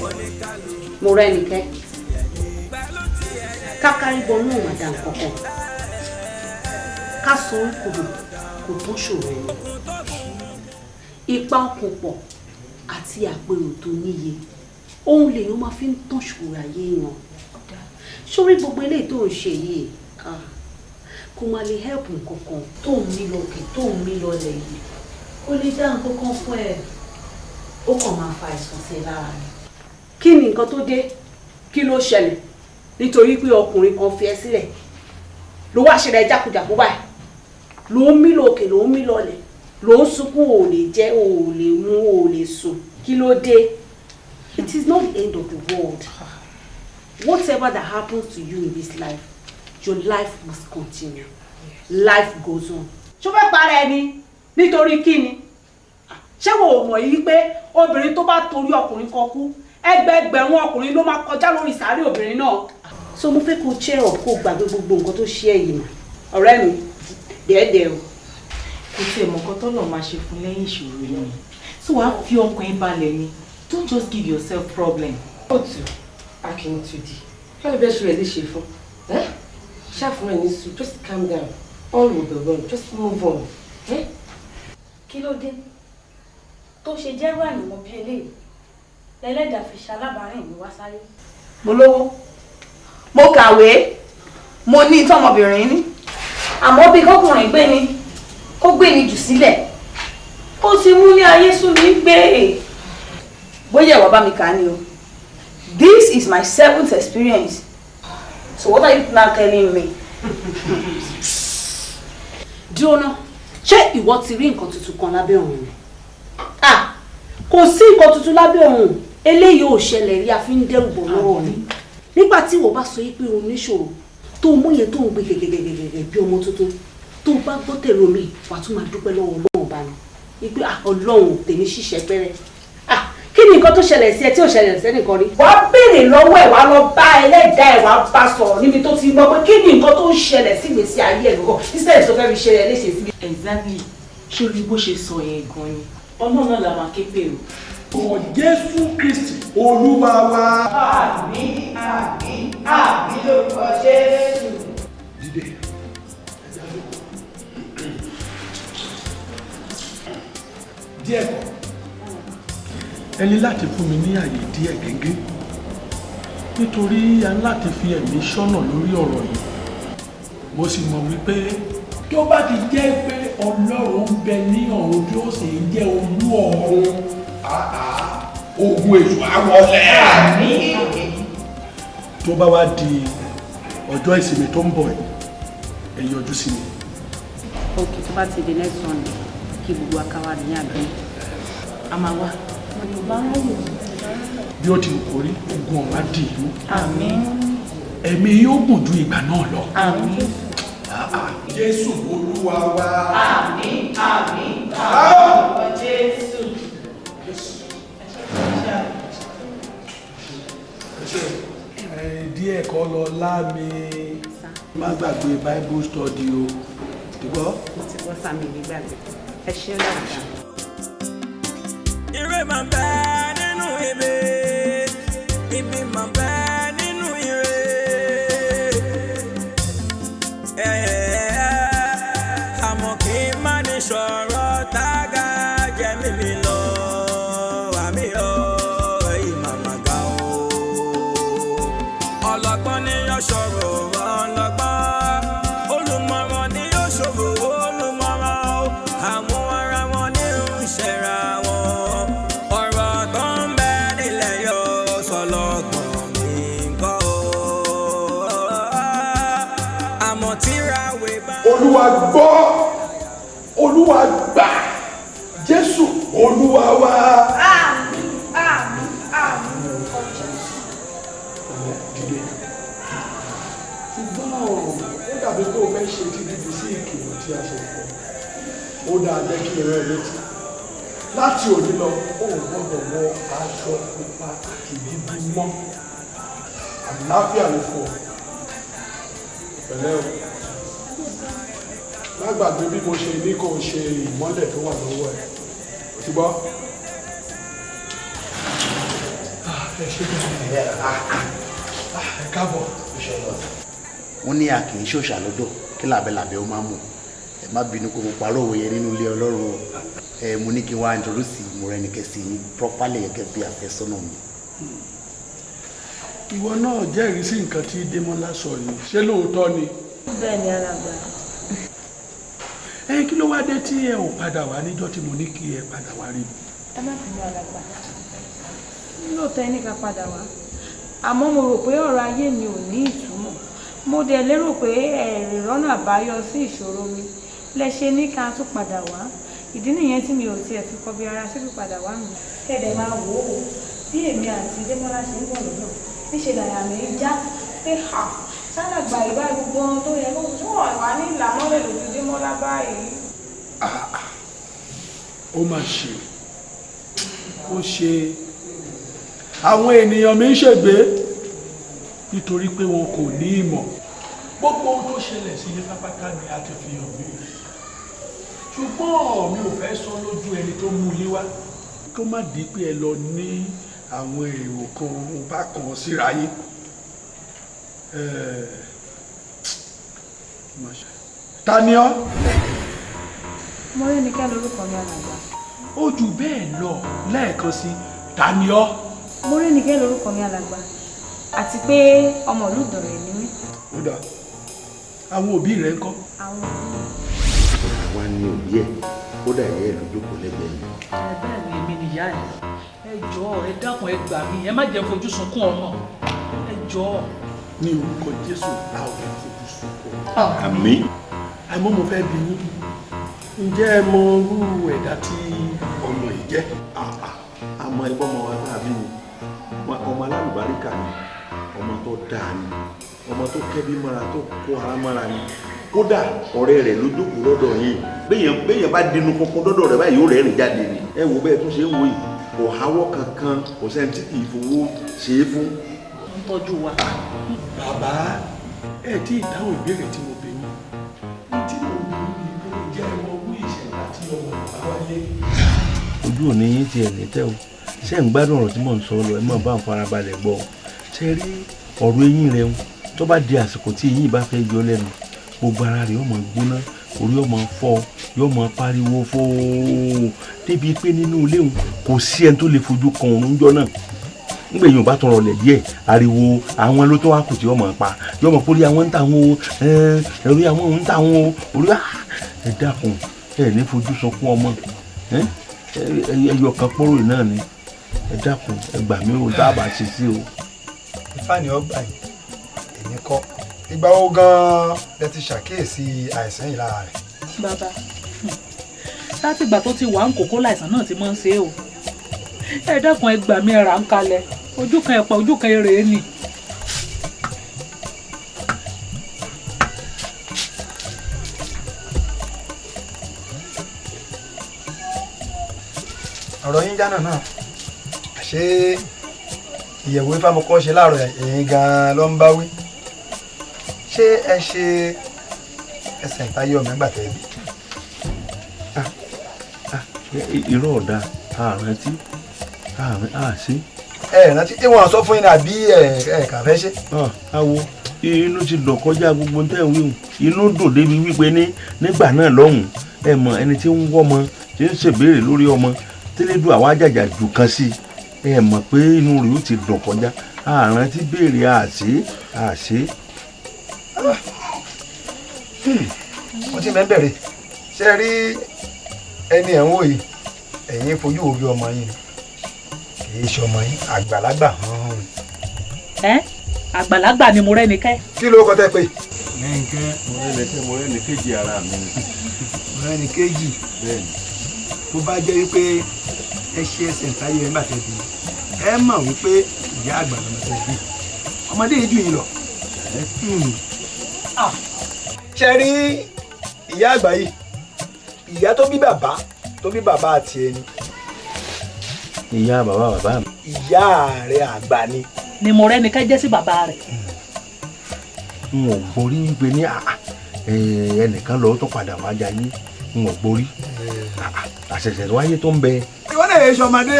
Oníkálukú. Mo rẹ́ nìkẹ́ kákárí bọnú ò mà dá nǹkan kan, ká sọ orí kodò kò tán ṣòro ẹni. Ipa ọkàn pọ̀ àti àpérò tó níye. Òun lèèyàn máa fi ń tàn ṣòro ayé èèyàn. Sórí gbogbo eléyìí tó ń ṣe yìí, ah, kò máa lè help nǹkankan. Tó ń mí lókè, tó ń mí lọlẹ̀ yìí, kó lè dá nǹkan kan fún ẹ, ó kàn máa fa àìsàn sí ẹ lára ni. Kí ni nǹkan tó dé? Kí ló ṣẹlẹ̀? Nítorí pé ọkùnrin kan fi ẹ́ sílẹ̀ ló wá ṣe rẹ̀ jákujàku báyìí, ló ń mí lókè, ló ń mí lọlẹ̀, ló ń sunkún, ò lè jẹ, ò lè mu, ò lè sùn. Kí ló dé? It is not the end of the world. Whatever that happens to you in this life, your life must continue. Life goes on. Ṣó fẹ́ para ẹni nítorí kí ni? Ṣé wo ò mọ̀ yìí pé obìnrin tó bá torí ọkùnrin kan kú, ẹgbẹẹgbẹ̀rún ọkùnrin ló máa kọjá lórí sàárè obìnrin náà? So mo fẹ́ kó cheer up, kó gbàgbé gbogbo nǹkan tó ṣe ẹ́ yìí mà. Ọ̀rẹ́ mi, dẹ́ẹ̀dẹ́ o. Kò tiẹ̀ mọ̀ nǹkan tọ́lọ̀ máa ṣe fún lẹ́yìn ìṣòro yìí, so wàá fi ọkàn ẹ balẹ̀ ni. Don't just give yourself problem. Òtù Akíntúndì, kí ló fẹ́ ṣe rẹ̀ léṣe fún ẹ́? Ṣàfihàn ẹ̀ ní sùn. Just calm down, all will be well. Just move on. Eh? Kí ló dé tó ṣe jẹ́rú àyànmọ́ bí eléyìí lẹ́lẹ́dàá fi ṣalábàárìn mi wá sáyé? Mo lówó, mo kàwé, mo ní tọmọbìnrin ní, àmọ́ bí kọkùnrin gbé ni kó gbé ni jù sílẹ̀, ó ti mú ní ayé sú mi gbé. Bóyá ìwà bá mi kà á ni o. This is my seventh experience, so what are you now telling me? Dúró ná, ṣé ìwọ ti rí nǹkan tuntun kan lábẹ́ ọ̀run ni? Ah, kò sí nǹkan tuntun lábẹ́ ọ̀run. Eléyìí ò ṣẹlẹ̀ rí, a fi ń dẹ́rù bọ̀ lọ́rọ̀ ni. Nígbà tí ìwọ bá sọ yìí pé o níṣòro tó mú yẹn, tó ń gbé gẹ́gẹ́gẹ́gẹ́ bí ọmọ tuntun, tó bá gbọ́ tèrò mi, wàá tún máa dúpẹ́ lọ́wọ́ Ọlọ́run ọba ni wípé, ah, Ọlọ́run tèmi ṣiṣẹ́ pẹ́rẹ́. Ah, kí ni nǹkan tó ṣẹlẹ̀ sí ẹ tí ò ṣẹlẹ̀ sẹ́nìkan rí? Wàá béèrè lọ́wọ́ ẹ̀, wàá lọ bá ẹlẹ́dàá ẹ̀, wàá bá sọ̀rọ̀ níbi tó ti gbọ́ pé kí ni nǹkan tó ń ṣẹlẹ̀ sí ìgbésí ayé ẹ̀ gbọ́ngàn, instead tó fẹ́ fi ṣe ẹ léṣe síbi. Exactly. Ṣé bó ṣe sọ yẹn gan ni? Ọlọ́run náà la máa ké pè o. Ọ̀ Jésù Kristi Olúwa wa. Àmín, àmín, àmín lórúkọ Jésù. Dìde. Ẹja jókòó. Díẹ̀ kọ́. Ẹ ní láti fún mi ní àyè díẹ̀ gẹ́gẹ́, nítorí a ní láti fi ẹ̀mí ṣọ́nà lórí ọ̀rọ̀ yìí. Mo sì mọ̀ wípé tó bá ti jẹ́ pé Ọlọ́run ń bẹ ní ọ̀run tí ó sì ń jẹ́ olú ọ̀run, ogun èṣù á wọlé. Tó bá wá di ọjọ́ ìsinmi tó ń bọ̀ yìí, ẹ yọjú sí mi. Ok, tó bá ti di next Sunday, kí gbogbo wa ká wá ní àgbẹ̀. A máa wá. Bí ó ti wù kó rí, ogun ọ̀run á dì í mú. Àmín. Ẹ̀mí yóò gùn ju ìgbà náà lọ. Àmín. Jésù Olúwa wa. Àmín, àmín, àmín lórúkọ Jésù. Díẹ̀ kọ́ lọ láàmì, má gbàgbé Bible study o, ti gbọ́. Mo ti gbọ́ sàmì nígbàgbé. Ẹ ṣé lọ́dà. Ire máa ń bẹ nínú ibi, ibi máa ń bẹ nínú ire. Àmọ́ kí n má ní sọ̀rọ̀ tága jẹ́ mímí lọ, àmì ọ̀ èyí màmá ga o. Ọlọ́gbọ́n ni yóò sọ̀rọ̀ ọlọ́gbọ́n, olùmọ̀ràn ni yóò ṣòro olùmọ̀ràn o. Àwọn ara wọn ní ń ṣẹ̀ra wọn. Ọ̀rọ̀ tó ń bẹ nílẹ̀ yóò sọlọ́gbọ̀n mi kọ́ o. Àmọ́ tíráwé bá. Olúwa gbọ́, Olúwa gbà, Jésù Olúwa wa. Àmín, àmín, àmín lórúkọ Jésù. Dìde. Ṣùgbọ́n ó dàbí pé o fẹ́ ṣe títí sí ìkìlọ̀ tí a ṣe fún ọ. Ó dáa, jẹ́ kí n rán ẹ létí. Láti òní lọ, o ò gbọ́dọ̀ wọ aṣọ pupa àti dúdú mọ́. Àlàáfíà ló fún ọ. Pẹ̀lẹ́ o. Má gbàgbé bí mo ṣe ní kó o ṣe ìmọ́lẹ̀ tó wà lọ́wọ́ ẹ̀. O ti gbọ́? Ẹ ṣe bẹ́ẹ̀. Ẹ káàbọ̀. Wọ́n ní a kì í ṣòṣà lọ́dọ̀ kí làbẹ́làbẹ́ ó máa mú. Ẹ má bínú pé mo parọ́ òwe yẹn nínú ilé Ọlọ́run o. Ẹ mo ní kí n wá introduce Mọ́rẹ́nikẹ́ sí yín properly gẹ́gẹ́ bí àfẹ́sọ́nà mi. Ìwọ náà jẹ́rìí sí nǹkan tí Démọ́lá sọ yìí, ṣé lóòótọ́ ni? Bẹ́ẹ̀ ni, alàgbà. Ẹ kí ló wá dé tí ẹ ò padà wá níjọ́ tí mo ní kí ẹ padà wá rí mi? Ẹ má bínú, alàgbà. Lóòótọ́ ẹ ní ká padà wá, àmọ́ mo rò pé ọ̀rọ̀ ayé mi ò ní ìtumọ̀. Mo dẹ̀ lérò pé ẹ̀rì rọ́nà àbáyọ sí ìṣòro mi lẹ ṣe ní ká tún padà wá. Ìdí nìyẹn tí mi ò tiẹ̀ fi kọbi ara sí pípadà wá mi. Kẹ̀dẹ̀ máa wò ó, bí èmi àti Démọ́lá ṣe ń bọ̀ lọ́nà, níṣẹ́ làyà mi ń já pé ha sálàgbà ìbá gbogbo ohun tó yẹ kó tí wọ́n wà ní ìlàmọ́lẹ̀ lójú Démọ́lá báyìí. Ó mà ṣe, ó ṣe. Àwọn ènìyàn mi ń ṣègbé nítorí pé wọn kò ní ìmọ̀. Gbogbo ohun tó ṣẹlẹ̀ sí yín pápátá ni a ti fi hàn mí, ṣùgbọ́n mi ò fẹ́ sọ lójú ẹni tó mú yín wá, kó má di pé ẹ lọ ní àwọn èrò kan bá kan síra yín. Ta ni ọ́? Mọ́rẹ́nikẹ́ lorúkọ mi, alàgbà. Ó jù bẹ́ẹ̀ lọ, lẹ́ẹ̀kan sí, ta ni ọ́? Mọ́rẹ́nikẹ́ lorúkọ mi, alàgbà, àti pé ọmọ ìlú Ìdànrè ni mí. Ó dà, àwọn òbí rẹ ńkọ́? Àwọn òbí mi. Àwa ni òbí ẹ, kódà ìyá ẹ ló jókòó lẹ́gbẹ̀ẹ́ mi. Ẹ bẹ́ẹ̀ ni, èmi nìyá ẹ. Ẹ jọ̀ọ́, ẹ dákun, ẹ gbà mí, ẹ má jẹ́ fojú sunkún ọmọ, ẹ jọ̀ọ́. Ní orúkọ Jésù, a ò ní fojú sunkún. Àmín. Àmọ́ mo fẹ́ bi yín, ǹjẹ́ ẹ mọ irú ẹ̀dá tí ọmọ yìí jẹ́? Àmọ́ ẹgbọ́n ọmọ wa tàbí ni ọmọ alálùbáríkà ni, ọmọ tó dáa ni, ọmọ tó kẹ́bí mọ́ra, tó kó ara mọ́ra ni. Kódà ọ̀rẹ́ rẹ̀ ló jókòó lọ́dọ̀ yìí, béèyàn bá dínú kankan lọ́dọ̀ rẹ̀ báyìí, yóò rẹ́rìn jáde ni. Ẹ wo bẹ́ẹ̀ tó ṣe ń wo yìí, kò háwọ́ kankan, kò sẹ́ni tí kì í fowó ṣe é fún. Ń tọ́jú wa. Bàbá, ẹ tí ì dáhùn ìbéèrè tí mo bi yín. Ní tí mo bi yín ni pé ǹjẹ́ ẹ mọ irú ìṣẹ̀dá tí ọmọ bàbá wáyé? Ojú òní yín tiẹ̀ ní tẹ́ o, ṣé ń gbádùn ọ̀rọ̀ tí mò ń sọ lọ? Ẹ má bá ń farabalẹ̀ gbọ́. Ṣé rí ọ̀rọ̀ eyín rẹ ń tó bá di àsìkò tí eyín bá fẹ́ yọ lẹ́nu, gbogbo ara rẹ̀ yóò máa gbóná, orí yóò máa fọ́, yóò máa pariwo fóó, débi pé nínú ilé òun kò sí ẹni tó lè fojú kan òun níjọ́ náà. Nígbà yìí ò bá tọrọ lẹ̀ díẹ̀, ariwo àwọn ló tó wá kù tí yóò máa pa, yóò máa kórí àwọn ń tà wọn o, orí àwọn ń tà wọn o, orí. Ẹ dákun, ẹ ní fojú sunkún ọmọ ẹyọ kan pọ́rọ̀ náà ni. Ẹ dákun, ẹ gbà mí o, tá a bá ṣe sí o. Ifá ni ọgbà yìí, èmi kọ́. Ìgbà wo gan-an lẹ ti ṣàkíyèsí àìsàn yìí lára rẹ̀? Bàbá, látìgbà tó ti wà ń kókó láìsàn náà ti máa ń ṣe é o. Ẹ dákun, ẹ gbà mí, ẹ rà ń kalẹ̀, ojú kan ẹ̀pà, ojú kan èrè ni. Ọ̀rọ̀ yín jánà náà, ṣé ìyẹ̀wò ifá mo kọ́ ṣe láàárọ̀ ẹ̀yìn gan-an ló ń bá wí? Ṣé ẹ ṣe ẹsẹ̀ ìtayé ọmọ ẹgbà tẹ̀lé? Irọ́ ọ̀dà, àrántí àṣì. Ẹ rántí tí wọ́n sọ fún yín àbí ẹ kàn fẹ́ ṣe? Awo inú ti dùn kọjá gbogbo tẹ́ ń wíwùn, inú dùn débi wípé ní nígbà náà lọ́hùn, ẹ mọ ẹni tí ń wọ́ ọmọ, tí ń ṣèbéèrè lórí ọmọ, tẹ́lẹ̀dùn àwa jàjà jù kan sí, ẹ mọ̀ pé inú rẹ̀ ó ti dùn kọjá. Àrántí béèrè àṣì àṣì. Mo ti mẹ́ bẹ̀rẹ̀. Ṣé rí ẹni ẹ̀ ń wò yìí, ẹ̀yin fojú wo bí ọmọ yín ni, kì í ṣe ọmọ yín, àgbàlagbà hàn. Ẹ àgbàlagbà ni Mọ́rẹ́nikẹ́. Kí ló kọ tẹ́ pé? Mọ́rẹ́nikẹ́, Mọ́rẹ́nikẹ́jì ara mi ni. Mọ́rẹ́nikẹ́jì. Bẹ́ẹ̀ni. Tó bá jẹ́ wípé ẹ ṣe ẹsẹ̀ ìtayé ẹ nígbà tẹ́ bí, ẹ mọ̀ wípé ìyá àgbà lọ́mọ tẹ́ bí, ọmọdé yìí jù yín lọ. Ṣe rí ìyá àgbà yìí, ìyá tó bí bàbá tó bí bàbá àti ẹni. Ìyá bàbá bàbá mi. Ìyá rẹ̀ àgbà ni. Ni Mọ́rẹ́nikẹ́ jẹ́ sí bàbá rẹ̀. N ò gborí wípé ní ẹnìkan lọ tó padà wá jayé, n ò gborí àṣẹ̀ṣẹ̀ wáyé tó ń bẹ. Ìwọ náà yẹ sọmọdé,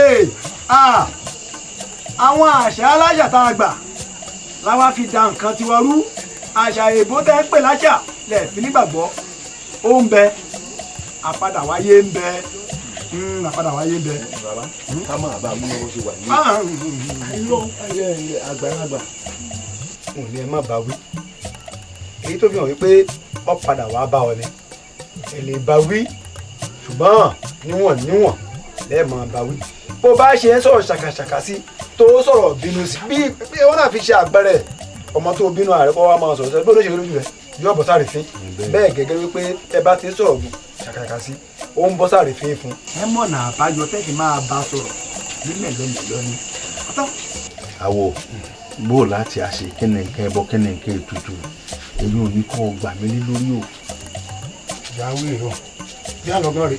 àwọn àṣà aláṣà tá a gbà láwa fi da nǹkan tiwa rú. Àṣà èbó tẹ́ ń pè láṣà lẹ̀ fi nígbàgbọ́ ó ń bẹ, àpadà wáyé ń bẹ. Àpadà wáyé bẹ. Bàbá ká máa bá a mú lọ́wọ́ sí wà ní. Àgbàlagbà. Òun ni ẹ má bá wí. Èyí tó fi hàn wípé ọ padà wá bá ọ ni. Ẹ lè bá wí ṣùgbọ́n níwọ̀n níwọ̀n lẹ́ẹ̀ máa bá wí. Bó bá ṣe ń sọ̀rọ̀ ṣàkàṣàkà sí tó sọ̀rọ̀ bínú sí bí wọ́n náà fi ṣe àpẹẹrẹ ọmọ tó bínú ààrẹ kọ́ wa máa sọ̀rọ̀ sọ́dọ̀ bí olóṣèlú lójú rẹ̀ yóò bọ́ sáré fín bẹ́ẹ̀ gẹ́gẹ́ wípé ẹ bá ti ń sọ̀rọ̀ ṣàkàṣàkà sí ó ń bọ́ sáré fín fún. Ẹ mọ̀nà àbáyọ tẹ́sí máa bá sọ̀rọ̀ ní mẹ̀lọ́mẹ̀lọ́ ni. Àwọ̀ bó o láti àṣe kíni nǹkan ẹbọ kíni nǹkan ètùtù èyí ò ní kọ́ gbà mí lé lórí o. Ìyá wíìrì o bí àlọ́gán rè.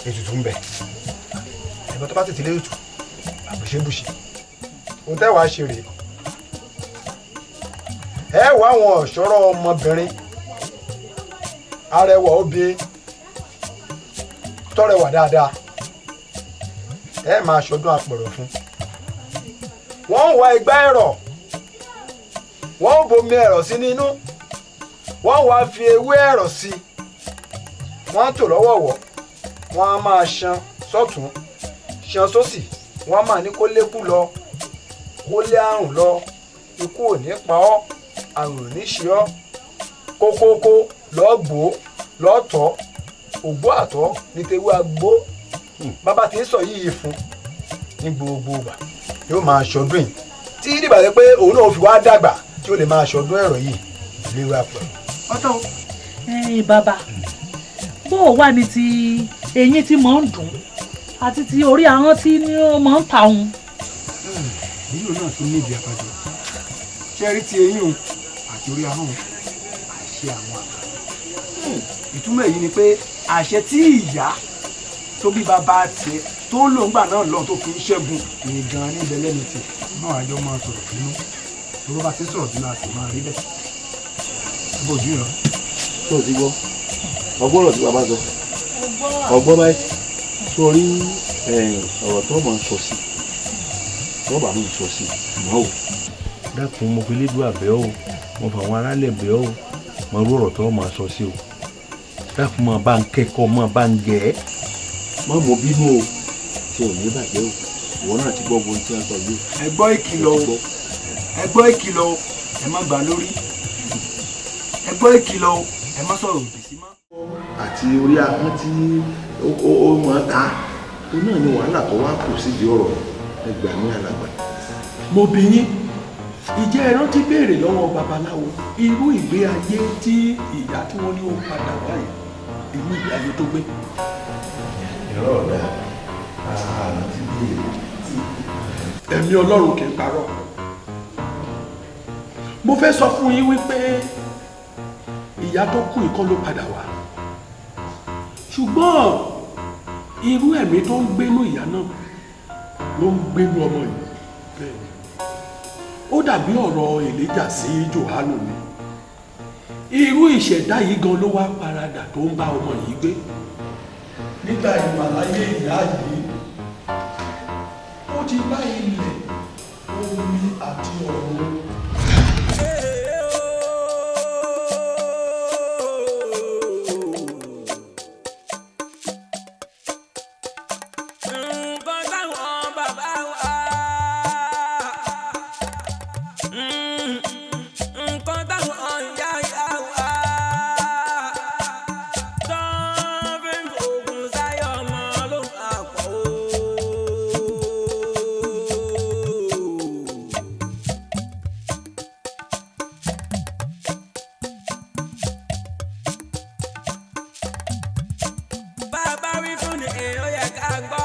Ètùtù ń bẹ ẹ̀bọ́n tó bá tètè lé ètùtù àbùṣebùṣe ohun tẹ́ wàá ṣe rèé ẹ wá àwọn ọ̀ṣọ́rọ̀ ọmọbìnrin arẹwà obìnrin tọrẹwà dáadáa ẹ máa ṣọdún àpọ̀rọ̀ fún wọ́n ń wá igbá ẹ̀rọ wọ́n ń bomi ẹ̀rọ sí nínú wọ́n wá fi ewé ẹ̀rọ sí wọ́n á tò lọ́wọ̀ọ̀wọ́ wọ́n á máa ṣan sọ́tún ṣan sósì wọ́n á máa ní kó lékú lọ kó lé àrùn lọ ikú ò ní pa ọ́ àrùn ò ní ṣe ọ́ kókókó lọ́ọ́ gbó lọ́ọ́ tọ́ ògbó àtọ́ ní tewé agbó bàbá tí ń sọ yìí fún ní gbogbo ìgbà yóò máa ṣọdún yìí tí dìgbà tó pé òun náà fi wá dàgbà tí ó lè máa ṣọdún ẹ̀rọ yìí léwu àpẹẹrẹ. Ọtọ. Ẹ̀yin bàbá bó o wà ní ti eyín tí mò ń dùn àti ti orí ahọ́n tí ó mọ̀ ń ta òun. Èyí náà tún ní ìdí àbájọ ṣé rí ti eyín òun àti orí ahọ́n òun àṣẹ àwọn àgbà ìtumọ̀ èyí ni pé àṣẹ tí ìyá tó bí bàbá tiẹ̀ tó ń lò ńgbà náà lọ́n tó fi ń ṣẹ́gun ní gan-an níbẹ̀ lẹ́nu tiẹ̀ náà àjọ máa sọ̀rọ̀ bínú tó bá ti sọ̀rọ̀ bínú a sì máa rí bẹ́ẹ̀ bójú ìran. Tó o ti gbọ́ ọgbọ́n ọ̀rọ̀ tí bàbá sọ ọgbọ́n báyìí sórí ọ̀rọ̀ tó máa ń sọ sí tó bá máa ń sọ sí mọ́ o. Dákun mo fi lédùn àbẹ́ o mo fà àwọn aráàlẹ̀ bẹ́ o mo rú ọ̀rọ̀ tó máa sọ sí o dákun máa bá ń kẹ́kọ̀ọ́ máa bá ń gẹ̀ ẹ́ má mo bínú o tí ò ní bàjẹ́ o ìwọ náà ti gbọ́ ohun tí a sọ yìí. Ẹ gbọ́ ìkìlọ̀ o ẹ gbọ́ ìkìlọ̀ o ẹ má gbà lórí ẹ gbọ́ ìkìlọ̀ o ẹ má sọ̀rọ̀ òdì sí mọ́. Àti orí ahọ́n tí ó máa ta ó náà ni wàhálà tó wá kù sídìí ọ̀rọ̀ ẹ gbà mí alàgbà. Mo bi yín ìjẹ́ ẹ rántí béèrè lọ́wọ́ babaláwo irú ìgbé ayé tí ìyá tí wọ́n ní ó padà wáyé irú ìgbé ayé tó gbé. Ìrọ̀ ọ̀dà àrántí béèrè. Ẹ̀mí Ọlọ́run kì í parọ́. Mo fẹ́ sọ fún yín wípé ìyá tó kú ìkọ́ ló padà wá ṣùgbọ́n irú ẹ̀mí tó ń gbénú ìyá náà ló ń gbénú ọmọ yìí bẹ́ẹ̀ ni ó dàbí ọ̀rọ̀ Èlíjà sí Jòhánù ni irú ìṣẹ̀dá yìí gan ló wá paradà tó ń bá ọmọ yìí gbé nígbà ìwàláyé ìyá yìí ó ti bá ilẹ̀ omi àti ọ̀run. Nǹkan táwọn bàbá wa nǹkan táwọn ìyá ìyá wa tán fi ń fògùn sáyọ̀ ọmọ ló máa pọ̀ o. Bàbá wí fún ni ó yẹ ká gbọ́.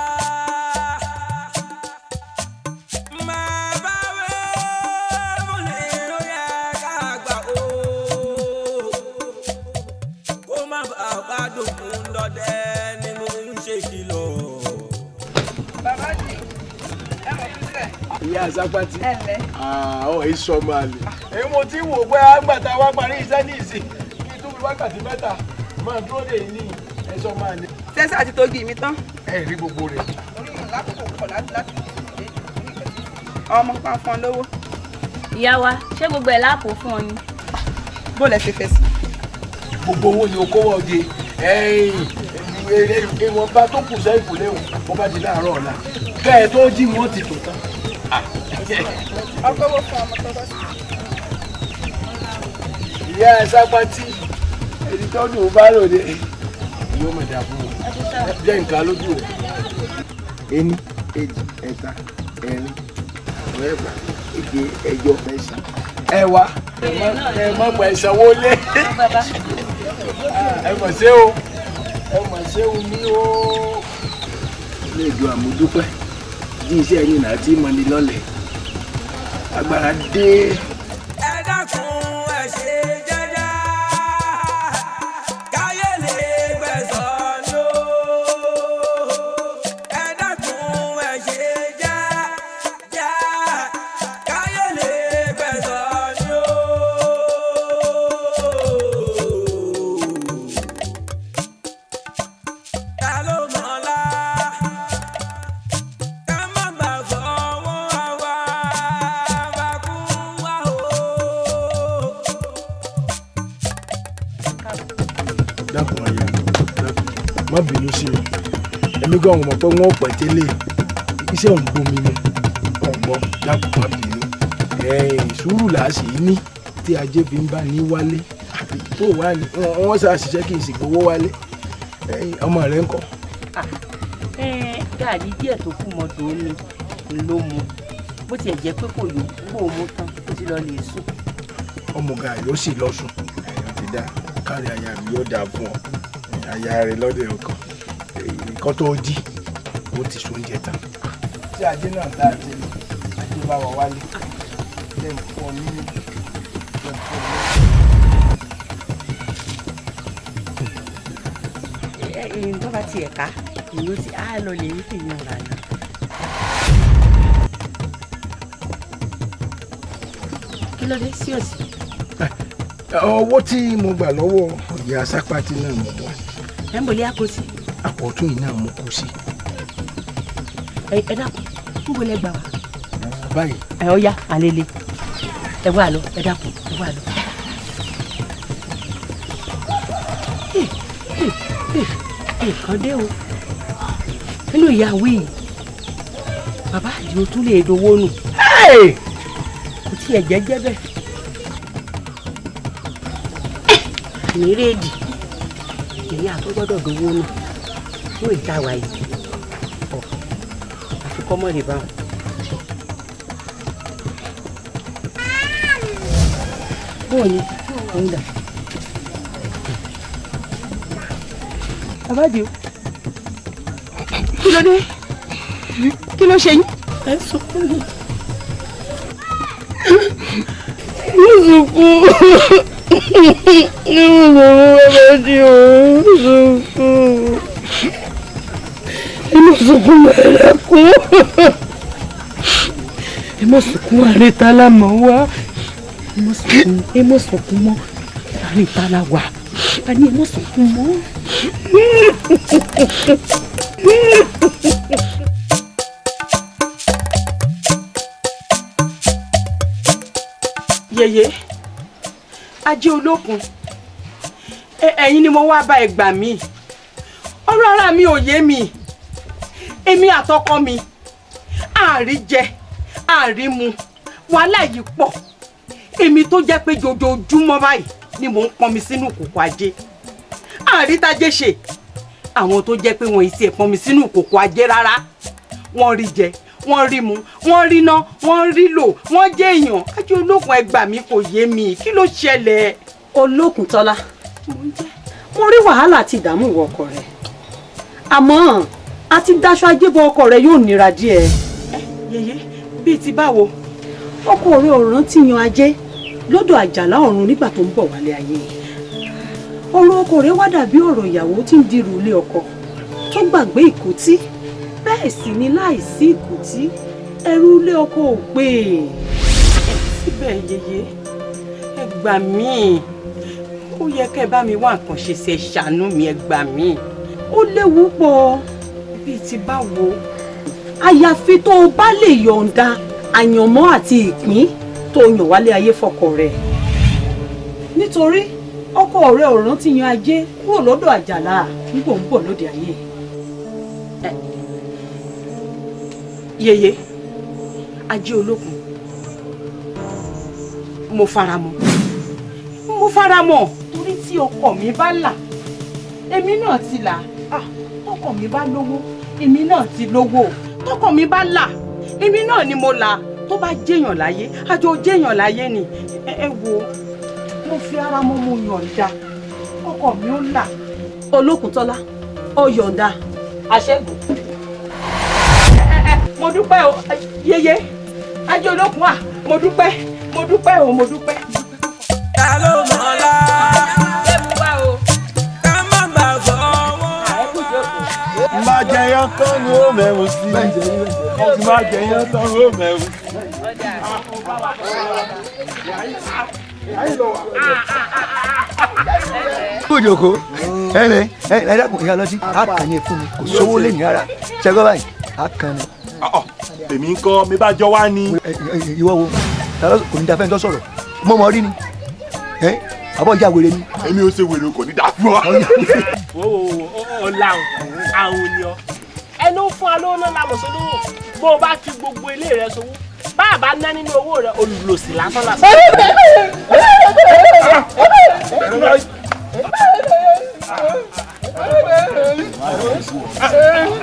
Bàbá wí fún ni ó yẹ ká gbà o. Kó má bàa gbádùn fún dọdẹ ni mo ń ṣe kìlọ̀. Bàbá jì ẹ mọ̀ fífẹ́. Ìyá Sápátì Ẹ ǹlẹ́. àwọn èso ọmọ àlè. Èyí mo ti wò pé àgbà tá a wá parí iṣẹ́ ní ìsìn kí n tó fi wákàtí mẹ́ta máa dúró dè yín ní ẹ̀sọ́ máa lè. Sẹ́sà àti togi mi tán. Ẹ rí gbogbo rẹ̀. Orí mi lákòókò pọ̀ láti láti ọmọ pa fún ọ lówó. Ìyá wa ṣé gbogbo ẹ̀ láàpò fún ọ ni. Bó lẹ ṣe fẹ́ sí. Gbogbo owó ni okòwò ọdẹ ìwọ̀nba tó kù sẹ́yìn kò léwu bó bá di láàárọ̀ ọ̀la kẹ́ ẹ tó jí wọn ti tò tán. Ọkọ̀wé fún ọmọ tó bá sí. Ìyá ẹ sápátì ẹni tó dùn bá ròde yóò mọ̀ dà fún wọn jẹ́ nǹkan lójú rẹ̀. Ení, èjì, ẹ̀ta, ẹ̀rin, ẹ̀fà, èje, ẹ̀jọ, ẹ̀sán, ẹ̀wá. Ẹ má gba ìsanwó lé. Ẹ mọ̀ ṣé o, ẹ mọ̀ ṣé o ní o. Ilé ìjọ àmójúpẹ́ bí iṣẹ́ yìí náà ti mọni lọ́lẹ̀ agbára dé. Ẹ dákun, ẹ ṣe jẹ́jẹ́, káyé lè gbẹ̀sán ló. Ẹ dákun, ẹ ṣe jẹ́jẹ́, káyé lè gbẹ̀sán ló. Ta ló mọ̀lá? Ká má bà fọwọ́ wa bá kú wa o. Dákun aya, dákun, má bínú sí mi. Èmi gan mọ̀ pé wọ́n pẹ̀ tẹ́lẹ̀ iṣẹ́ òun gbomi mu ọ̀gbọ́n. Dákun, má bínú. Sùúrù là á sì ní tí ajé fi ń bá ní wálé àbí tó wà ní wọ́n ṣàṣìṣe kí n sì gbowó wálé. Ọmọ rẹ ń kọ́? Gàrí díẹ̀ tó kù mọ́tò mi ló mu, bó tiẹ̀ jẹ́ pé kò yó kó o mú tán, ó ti lọ lè sùn. Ọmọ gàrí ó sì lọ sùn. Ẹ̀yàn ti dá kárí aya mi, yóò dáa fún ọ, aya rẹ lọ́dẹ̀ ọkàn. Nǹkan tó jí ó ti so oúnjẹ tán. Tí ajé náà dá ajé lọ, ajé bá wà wálé, jẹ́ nǹkan ọ ní jẹ́ nǹkan ọ ní. Tó bá tiẹ̀ ká ìlú tí a lọ lè rí fìyàn rà ní. Kí ló dé sí òsì? Owó tí mo gbà lọ́wọ́ ìyá sápátì náà mo wá. Ẹ ń bọ̀lẹ́ àkóso. Àpò ọ̀tún yìí náà mo kó sí. Ẹ dákun, ń bọ̀lẹ́ gbà wá. Báyìí. Ẹ ó yá àlele, ẹ wá lọ, ẹ dákun, ẹ wá lọ. Nǹkan dé o nínú ìyàwó yìí, bàbá àdìo tún lè dowó nù, kò tiẹ̀ jẹ́jẹ́ bẹ́ẹ̀ ní rédì èyí àtún gbọ́dọ̀ dowó nù fún ìta wà yìí ọ̀ àfikọ́ mọ́ rè báwọn. Bóò ni òun dà? Bàbá àdìo, kí ló dé? Kí ló ṣe yín? Ẹ ń sunkún ni. Mo sunkún. Mo sunkún, bàbá àdìo, mo sunkún. Mo sunkún mẹ́rẹ̀kún. Ẹ mọ̀ sunkún, àrètá la mọ̀ wá. Ẹ mọ̀ sunkún, ẹ mọ̀ sunkún mọ́, àrètá la wà. A ní ẹ mọ̀ sunkún mọ́. Yèyé ajé olókun, ẹ̀yin ni mo wá bá, ẹ gbà mí. Ọ̀rọ̀ ara mi ò yé mi. Èmi àtọkọ mi, àárí jẹ, àárí mu, wàhálà yìí pọ̀. Èmi tó jẹ́ pé jojoojúmọ́ báyìí ni mò ń pọnmi sínú ìkòkò ajé, àárí tajé ṣe. Àwọn tó jẹ́ pé wọ́n ì tiẹ̀ pọnmi sínú ìkòkò ajé rárá, wọ́n rí jẹ, wọ́n rí mu, wọ́n rí ná, wọ́n rí lò, wọ́n jẹ́ èèyàn. Ajé olókun, ẹ gbà mí, kò yé mi, kí ló ṣẹlẹ̀? Olókun Tọ́lá, mo rí wàhálà àti ìdààmú ìwọ ọkọ rẹ, àmọ́ àti daṣọ ajé bo ọkọ rẹ yóò nira díẹ̀. Yèyé, bíi ti báwo? Ọkọ rẹ ò rántí yan ajé lọ́dọ̀ àjàlá ọ̀run nígbà tó ń bọ̀ wálé ayé. Ọ̀rọ̀ ọkọ rẹ wá dàbí ọ̀rọ̀ ìyàwó tí ń dirù ilé ọkọ tó gbàgbé ìkútí. Bẹ́ẹ̀ sì ni láìsí ìkútí, ẹrú ilé ọkọ ò pé. Síbẹ̀ yèyé, ẹ gbà mí, ó yẹ kẹ́ ẹ bá mi wá nǹkan ṣe sí, ẹ ṣàánú mi, ẹ gbà mí. Ó léwu pọ̀. Bíi ti báwo? Àyàfi tó o bá lè yọ̀ǹda àyànmọ́ àti ìpín tó o yàn wálé ayé fọkọ rẹ̀. Nítorí ọkọ rẹ ò rántí yan ajé kúrò lọ́dọ̀ Àjàlá nígbò ń bọ̀ lóde ayé. Yèyé, Ajé Olókun, mo faramọ́, mo faramọ́, torí tí ọkọ mi bá là, èmi náà ti là. Tọkọ mi bá lówó, èmi náà ti lówó. Tọkọ mi bá là, èmi náà ni mo là. Tó bá jẹ́yàn láyé, àjọ jẹ́yàn láyé ni. Ẹ wo, mo fi ara mọ́, mo yọ̀ǹda, ọkọ mi ó là. Olókùntọ́lá, ó yọ̀ǹda. Àṣẹ́gun. Mo dúpẹ́ o, Yèyé, Ajé Olókun à, mo dúpẹ́, mo dúpẹ́ o, mo dúpẹ́. Ta ló mọ̀ ọ́lá? Ká má bà fọwọ́. Má jẹyán tán ni ó mẹ́rù sí. Má jẹyán tán ni ó mẹ́rù sí. Kójoko ẹ ẹ ẹ dákun ìyá lọ́tí àkànní fún mi, kò sówó lé ní rárá, ṣẹgbọ́n báyìí àkànní. Èmi ń kọ́ mi bá jọ wá ní. Ìwọ wo kò ní da fẹ́ni tó sọ̀rọ̀ mọ́ mọ́ rí ni àbọ̀ ìyá wèrè ni. Èmi ò ṣe wèrè, kò ní da fún ọ. Wo wo wo, ọ̀làwọ̀n àwọn ni ọ ẹnu fún alówó náà lámọ̀ sólówó, bó o bá fi gbogbo ilé rẹ sówó, bá a bá ná nínú owó rẹ, olùlòsì lásán lásán.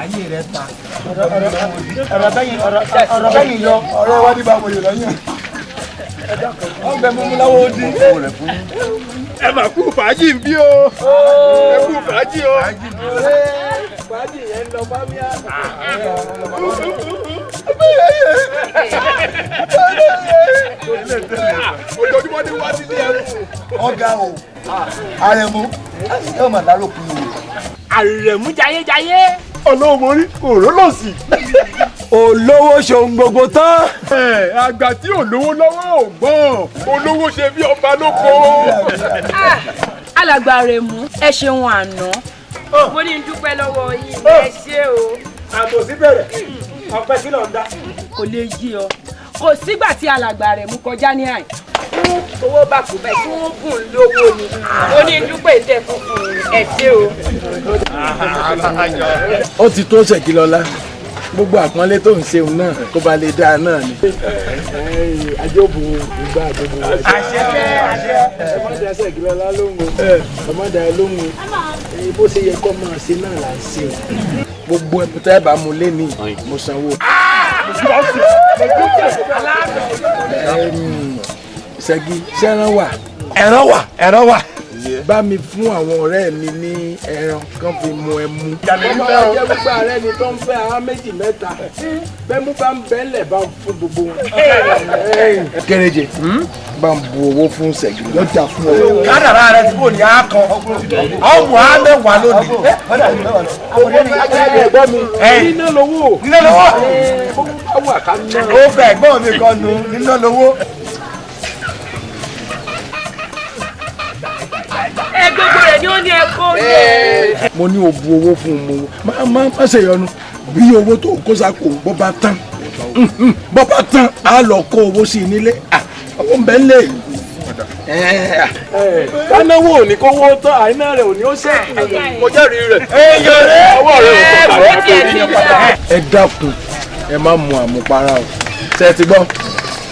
Ayé rẹ ta ọ̀rọ̀ bẹ́yìn yọ. Ọ̀rẹ́ wa ní bá mo yè lọ́yìn. Ọgbẹ́ mímú láwọ́ ó dín. Ẹ mà kú fàájì ń bí o. Ẹ kú fàájì o. Fàájì yẹn ń lọ bá mi àná. Ojoojúmọ́ ni wá sí ilé ẹrú. Ọ̀gá o, Àrẹ̀mú, ẹ mà láròkun o. Àrẹ̀mú jayéjayé. Olówó mo rí òró lọ sí. Olówó ṣohun gbogbo tán. Àgbà tí olówó lọ́wọ́ ò gbọ́n, olówó ṣe bí ọba lóko. Alàgbà Àrẹ̀mú, ẹ ṣeun àná. Mo ní dúpẹ́ lọ́wọ́ yín, ẹ ṣé o. Àbòsí bẹ̀rẹ̀, ọpẹ́ kí ló ń dá. Kò lè yí ọ, kò sígbà tí alàgbà Àrẹ̀mú kọjá ní àyè. Owó bá kò bẹ́ẹ̀ tí wọ́n bùn lówó ni. Mo ní dúpẹ́ ìtẹ́ funfun, ẹ ṣé o. Ó ti tó Ṣèkìlọ́lá, gbogbo àpọ́nlé tó ń ṣeun náà kó ba lè dáa náà ni. Ajóbo ìgbà àgbogbo. Àṣẹ àṣẹ. Ẹ má dá Ṣèkìlọ́lá lóhùn o, ẹ má dá lóhùn o, bó ṣe yẹ kó máa ṣe náà là ń ṣe o. Gbogbo ẹ̀mú tẹ́ bá mu lé ní, mo sanwó. Ṣẹ́gi, ṣẹ́ran wà. Ẹran wà, ẹran wà. Bá mi fún àwọn ọ̀rẹ́ mi ní ẹran kan fi mu ẹmu. Ọmọ ẹjẹ gbogbo ààrẹ ni tó ń fẹ́ àwọn méjì mẹ́ta. Bẹ́ẹ̀ mú bá ń bẹ́lẹ̀ bá ń fún gbogbo wọn. Kéréje, bá ń bu owó fún Ṣẹ́gi. Yóò dà fún ọ. Kádàrá rẹ tí kò ní á kan, ọmọ á mẹ́wàá lónìí. Ẹ̀gbọ́n mi, níná lówó. Níná lówó. Ó fẹ́ ẹ̀gbọ́n mi kan nù, níná lówó. Gbogbo rẹ̀ ni ó ní ẹ̀kọ́ yẹ. Mo ní o bu owó fún un, mo má ṣe yọnu bí owó tó kó sáko bó bá tán, bó bá tán á lọ kó owó sí i nílé, owó ń bẹ nílé. Kánáwó ò ní kówó tán, àìná rẹ̀ ò ní ó ṣẹ́kù. Mo jẹ́rìí rẹ̀. Ọwọ́ rẹ̀ ò kọ̀ ẹ dákun, ẹ má mu àmupara o, ṣe ti gbọ́,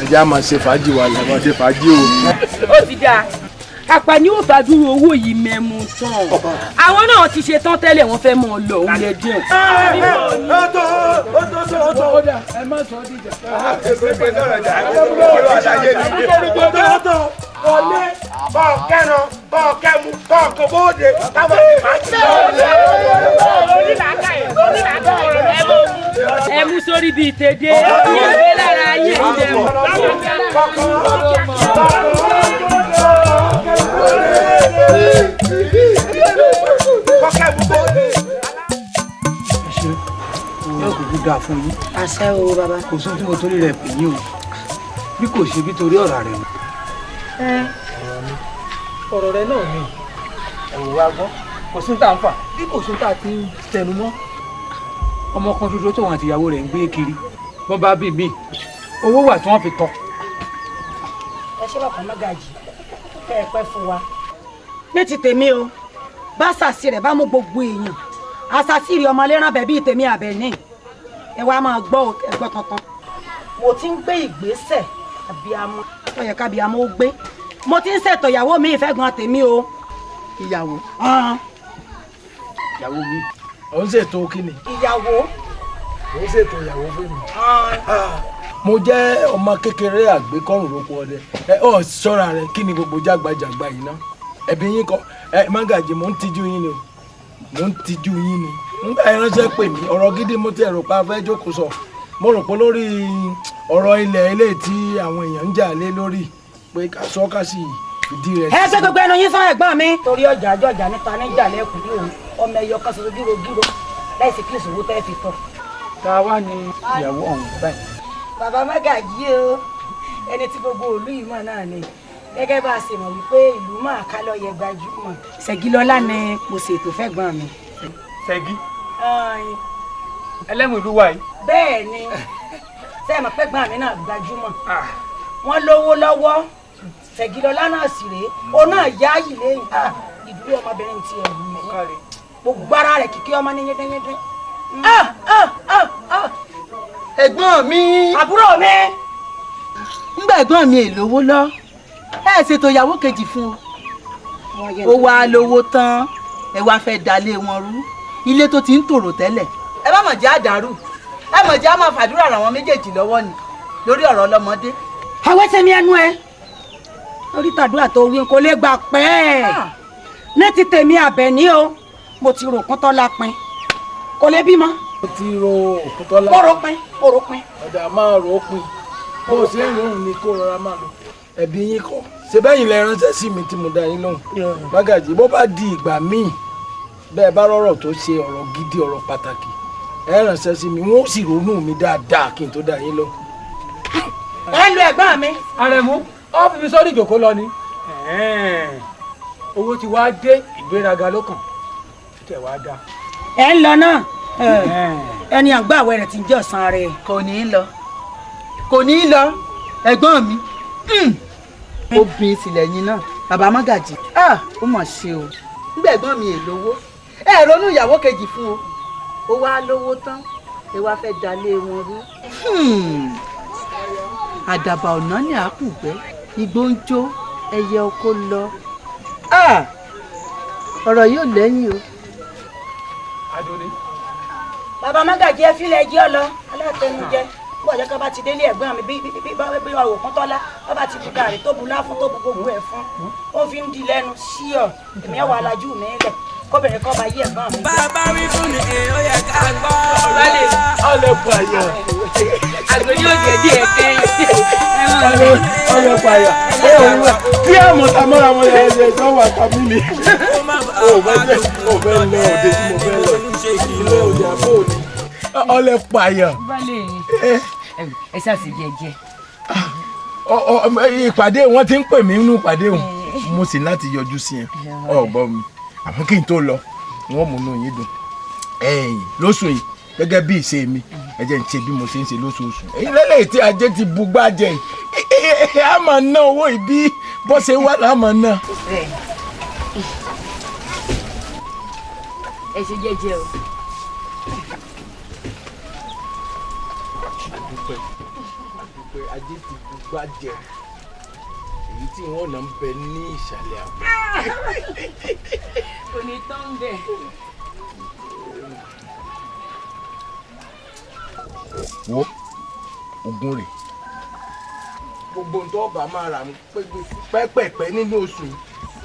ẹ jẹ́ á máa ṣe fàájì wa lọ, máa ṣe fàájì o. Ó ti dáa, àpà ni ó bá dúró owó yìí mẹ́mu tán. Àwọn náà ti ṣe tán tẹ́lẹ̀, wọ́n fẹ́ mọ́ ọ lọ òun lè dín. Ẹ má sọ dìjà. Wọlé bọ́ọ̀ kẹ́ran bọ́ọ̀ kẹ́mu bọ́ọ̀ kò bóde káwọn ti máa ti lọ. Ẹ mú sórí bíi tèdè, ìgbé lára ayé ìjẹun. Yóò kúkú dáa fún yín. Àṣẹ o bàbá. Kò sóhun tí mo torí rẹ̀ pè yín o, bí kò ṣe bí torí ọ̀rọ̀ rẹ̀ ni. Ọ̀rọ̀ rẹ̀ náà ni ẹ̀wò wa gbọ́, kò sí tá à ń fà bí kò sí tá a ti ń tẹnu mọ́. Ọmọ kan ṣoṣo tóun àti ìyàwó rẹ̀ ń gbé kiri, wọ́n bá bí mi, owó wà tí wọ́n fi tọ́. Ẹ ṣé bàbá Mágàjì, Kẹ́ ẹ pẹ́ fún wa. Ní ti tèmi o, bá ṣàṣì rẹ̀ bá mú gbogbo èèyàn, àṣàṣì rẹ̀ ọmọ lẹ́ràn bẹ̀ bíi tèmi Àbẹ̀ní. Ẹ wá máa gbọ́ ẹgbọ́ tuntun. Mo ti ń gbé ìgbésẹ̀ abiyamọ tó yẹ kábíyamọ ó gbé. Mo ti ń ṣètò ìyàwó mi ìfẹ́ gan tèmi o. Ìyàwó. Ìyàwó mi. Ò ń ṣètò kíni? Ìyàwó. Ò ń ṣètò ìyàwó fún mi. Mo jẹ́ ọmọ kékeré àgbékọ́rùn roko ọdẹ. Ẹ ọ ṣọ́ra rẹ, kí ni gbogbo jágbajàgba yìí ná? Ẹ̀bí yín kọ ẹ Mágàjì, mò ń tijú yín ni o, mò ń tijú yín ni. Nígbà yẹn ránṣẹ́ pè mí, ọ̀rọ̀ gidi mo ti ẹ̀rọ pa fẹ́ jókòó sọ. Mo rò pé lórí ọ̀rọ̀ ilẹ̀ eléyìí tí àwọn èèyàn ń jà lé lórí pé ká sọ ká sì ìdí rẹ̀. Ẹ ṣe gbogbo ẹnu yín sán ẹ̀gbọ́n mi. Torí ọjà àjọjà níta níjà lẹ́kùn ní òun ọmọ ẹyọ kan ṣoṣo gírò gírò láìsí kí ìṣòwò tẹ́ fi tọ̀. Ta wá ní ìyàwó ọ̀hún báyìí? Bàbá Mágàjí o, ẹni tí gbogbo ìlú yìí mọ̀ náà ni, gẹ́gẹ́ bá a ṣe mọ̀ wípé ìlú máa ká lọ́ọ́ yẹ gbajúmọ̀. Ṣẹ̀gilọ́lá ni mo ṣètò fẹ́gbọ́n mi. Ṣẹ́gi ẹlẹ́mu ìlú wa yìí. Bẹ́ẹ̀ ni, ṣé ẹ mọ̀ pé gbọ́n mi náà gbajúmọ̀, wọ́n lówó lọ́wọ́. Ṣẹ̀gilọ́lá náà sì rèé, òun náà yáàyè lẹ́yìn ìdúró ọmọbìnrin ti ẹ̀ wù mí, gbogbo ara rẹ̀ kìkì ọmọ ní yẹ́dẹ́yẹ́dẹ́. Ẹ̀gbọ́n mi. Àbúrò mi. Ńgbà ẹ̀gbọ́n mi èlówó lọ, ẹ ṣètò ìyàwó kejì fún un, ó wá lówó tán, ẹ wá fẹ́ dalé wọn rú, ilé tó ti ń tòrò tẹ́lẹ̀. Ẹ bá mọ̀ jẹ́ àdàrú, ẹ mọ̀ jẹ́ àmọ̀ fàdúrà ràn wọ́n méjèèjì lọ́wọ́ ni lórí ọ̀rọ̀ ọlọ́mọdé. Àwẹ̀ sẹ́mi ẹnu ẹ lórí tàdúrà tó wí kò lè gbà pẹ́ ní ti tèmi Àbẹ̀ní o, mo ti rò kún tọ́lá pin kò lè bímọ. Mo ti ro Òkútọ́lá. Mo rò pin, mo rò pin. Ọ̀dà máa rò ó pin, bó o ṣe ń rò ó ní kó rọra máa lò. Ẹ̀bí yín kọ́ ṣe bẹ́yìn lẹ ránṣẹ́ sí mi tí mo dá yín lóhùn. Mágàjì, bó bá di ìgbà míì bẹ́ẹ̀ bá rọ̀rọ̀ tó ṣe ọ̀rọ̀ gidi, ọ̀rọ̀ pàtàkì, ẹ ránṣẹ́ sí mi, wọ́n ó sì ronú mi dáadáa kí n tó dá yín lóhùn. Ẹ lu ẹ̀gbọ́n mi. Àrẹ̀mú, ó fi mi sórí ìjòkó lọ ni. Owó ti wá dé, ìgbéraga ló kàn tẹ̀ wá dá. Ẹ ń lọ náà, ẹni àgbà àwẹ̀ rẹ̀ ti ń jẹ́ ọ̀sán rẹ̀. Kò ní í lọ, kò ní í lọ, ẹ̀gbọ́n mi. Obìnrin tìlẹ̀yìn náà, bàbá Mágàjì, ó mọ̀ ṣe o. Nígbà ẹ̀gbọ́n mi èlówó, ẹ ronú ìyàwó kejì fún o, ó wá lówó tán, ẹ wá fẹ́ dalé wọn rú. Àdàbà ọ̀nà ní àkùgbẹ́, igbó ń jó, ẹyẹ oko lọ. Ọ̀rọ̀ yóò lẹ́yìn o. Adúlé. Bàbá Mágàjì, ẹ fílẹ̀ ẹjẹ́ ọ lọ alátẹnujẹ bó ọjọ́ kan bá ti délé ẹ̀gbọ́n mi bí bí bí Òkúntọ́lá bá bá ti bu gàrí tó bu láfún tó bu gbogbo ẹ̀ fún, ó fi ń di lẹ́nu sí ọ, èmi ẹ̀ wà lájú mi lẹ̀ kóbìnrin kan bá yí ẹ̀gbọ́n mi. Bàbá wí fún ni ó yẹ ká gbọ́. Ọlẹ́ pààyàn. Àgbẹ̀ yóò jẹ́ díẹ̀ kẹ́yìn. Ọlẹ́ pààyàn. Tí àmọ̀tà mọ́ra wọn yẹn ṣe tó wà tàbí mi. O fẹ́ lọ òde tí mo fẹ́ lọ. Ilé òde àbó òde. Ọlẹ́ pààyàn. Ẹ ṣáàṣì jẹ́jẹ́. Ìpàdé wọn ti ń pè mí nínú ìpàdé òun. Mo sì láti yọjú sí ẹ. Ọ̀gbọ́n mi, àmọ́ kí n tó lọ, wọ́n mú inú yín dùn ẹ̀yìn lóṣù yìí gẹ́gẹ́ bí ìṣe mi. Ẹ jẹ́ ń ṣe bí mo ṣe ń ṣe lóṣooṣù. Èyí lélẹ́yìí tí ajé ti bu gbájẹ yìí, a máa ná owó yìí bí bó ṣe wà lá máa ná. Ẹ ṣe jẹ́jẹ́ o. Àdúpẹ́, àdúpẹ́, ajé ti bu gbájẹ, èyí tí wọ́n náà ń bẹ ní ìsàlẹ̀ àpò. Kò ní tán bẹ́ẹ̀. Wo ogun rè, gbogbo ohun tó bá máa rà pẹ́pẹ́pẹ́ nínú oṣù yìí,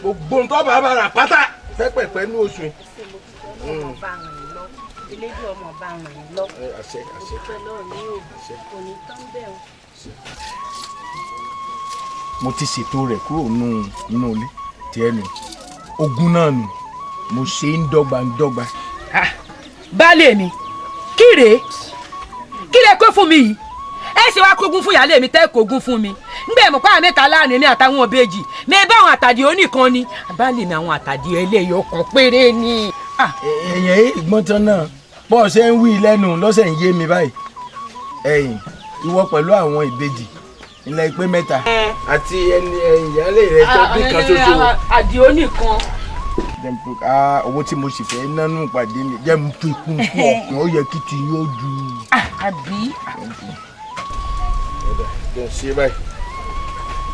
gbogbo ohun tó bá máa rà pátá pẹ́pẹ́pẹ́ nínú oṣù yìí. Ọmọ bá ràn yín lọ, elédè ọmọ bá ràn yín lọ. Àṣẹ, àṣẹ. Kò ní tán bẹ́ẹ̀ o. Mo ti ṣètò rẹ̀ kúrò nínú ilé tí ẹnu ogun náà nù, mo ṣe ń dọ́gba ń dọ́gba. Baálé mi, kí rèé, kí lè kó fún mi yìí? Ẹ ṣe wá kógun fún ìyáálé mi tẹ́ kógun fún mi ngbẹ mọ̀ pé àwọn mẹ́ta láàrin mi àtàwọn òbejì mi bá àwọn àtàdé oníkan ni. Baálé mi, àwọn àtàdé ẹlẹ́yọ kan péré ni. Èèyàn ìgbọ́n tán náà bọ́ ṣe ń wí lẹ́nu lọ́sẹ̀ ń yé mi báyìí. Ẹ̀yìn ìwọ pẹ̀lú àwọn ìbejì Ilẹ̀ ìpè mẹ́ta àti ẹni ìyáálé rẹ tó bí kan ṣoṣo. Àdìó nìkan. Owó tí mo sì fẹ́ nánú pàdé mi jẹ́ mo fi kún fún ọ̀kan, ó yẹ kí ti yóò ju. Àbí. Jẹ́ ṣe báyìí,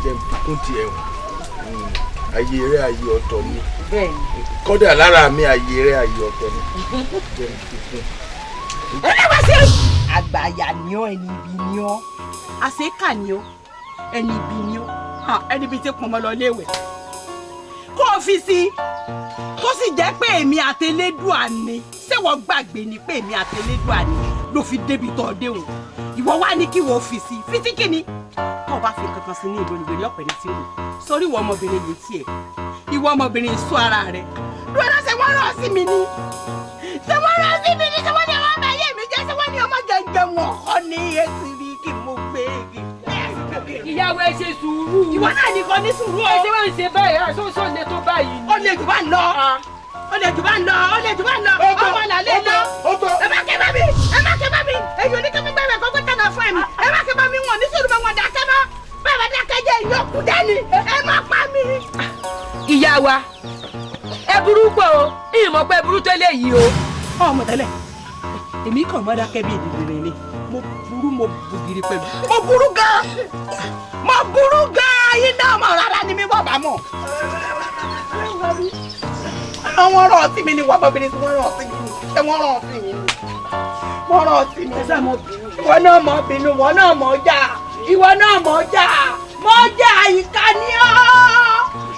jẹ́ fi kún tiẹ̀ o. Ayé rẹ̀ ayé ọ̀tọ̀ ni. Kọ́dà lára mi ayé rẹ̀ ayé ọ̀tọ̀ ni. Jẹ́ fi kún. Àgbàyà ni ọ́, ẹni ibi ni ọ́, àṣekà ni ọ́, ẹni ibi ni ọ́, ẹni ibi tí pọnmọ lọ léwẹ̀ kó o fi sí, tó sì jẹ́ pé èmi àtẹlẹ́dùà ni. Ṣé wọ́n gbàgbé ni pé èmi àtẹlẹ́dùà ni ló fi débi tọ́ dé òun? Ìwọ wá ní kí wọ́n fi sí fítí kìíní tó o bá fi kankan sí ní ìlú ìgbèrè ọ̀pẹ ní tìrù sórí. Ìwọ ọmọbìnrin yìí tiẹ̀, ìwọ ọmọbìnrin sọ ara rẹ̀ lọ́dọ̀. Ṣé wọ́n rán sí mi ni? Ṣé wọ́n rán sí mi ni? Ṣé wọ́n ní ọmọ ayé mi jẹ́? Ṣé wọ́n ní ọmọ jẹjẹ wọn kọ́ ní etí rí kí mo gbé igi? Ìyàwó, ẹ ṣe sùúrù. Ìwọ náà nìkan ní sùúrù o. Ẹ ṣe wọ́n ń ṣe báyìí, àṣọṣọ lè tó báyìí. Ó lè jù bá ń lọ. Ó lè jù bá ń lọ. Ó lè jù bá ń lọ. Ọmọ là lè lọ. Ẹ má ké bá mi. Ẹ má ké bá mi. Èyí oníkẹ́ mi gbẹ̀rẹ̀ kọ́kọ́ tẹ̀lé fún ẹ̀mí. Ẹ má ké bá mi, wọn ní sùúrù mọ́ wọn dákẹ́ mọ́. Bàbá dákẹ́ jẹ́ ìyókù dání. Ẹ má pa mí. Ìyá wa, ẹ burú pọ̀ o, ìmọ̀ pé burú tó lè yí o. Ọmọ tẹ́lẹ̀, èmi kàn mọ́ dákẹ́ bí ìdìbò ni. Mo burú, mo bugiri pẹ̀lú. Mo burú gan-an, mo burú gan-an, yín náà mọ̀ rárá ni mi wọ́n bá mọ̀. Àwọn ọ̀rọ̀ ọtí mi ni wọ́n bọ̀bìnrin tí wọ́n rọ̀ ọtí mi ni. Ṣé wọ́n rọ̀ ọtí mi ni? Wọ́n rọ̀ ọtí mi. Ìwọ náà mọ̀ bínú, ìwọ náà mọ̀ jà, ìwọ náà mọ̀ jà, mọ̀ jà, ìka ni ọ́.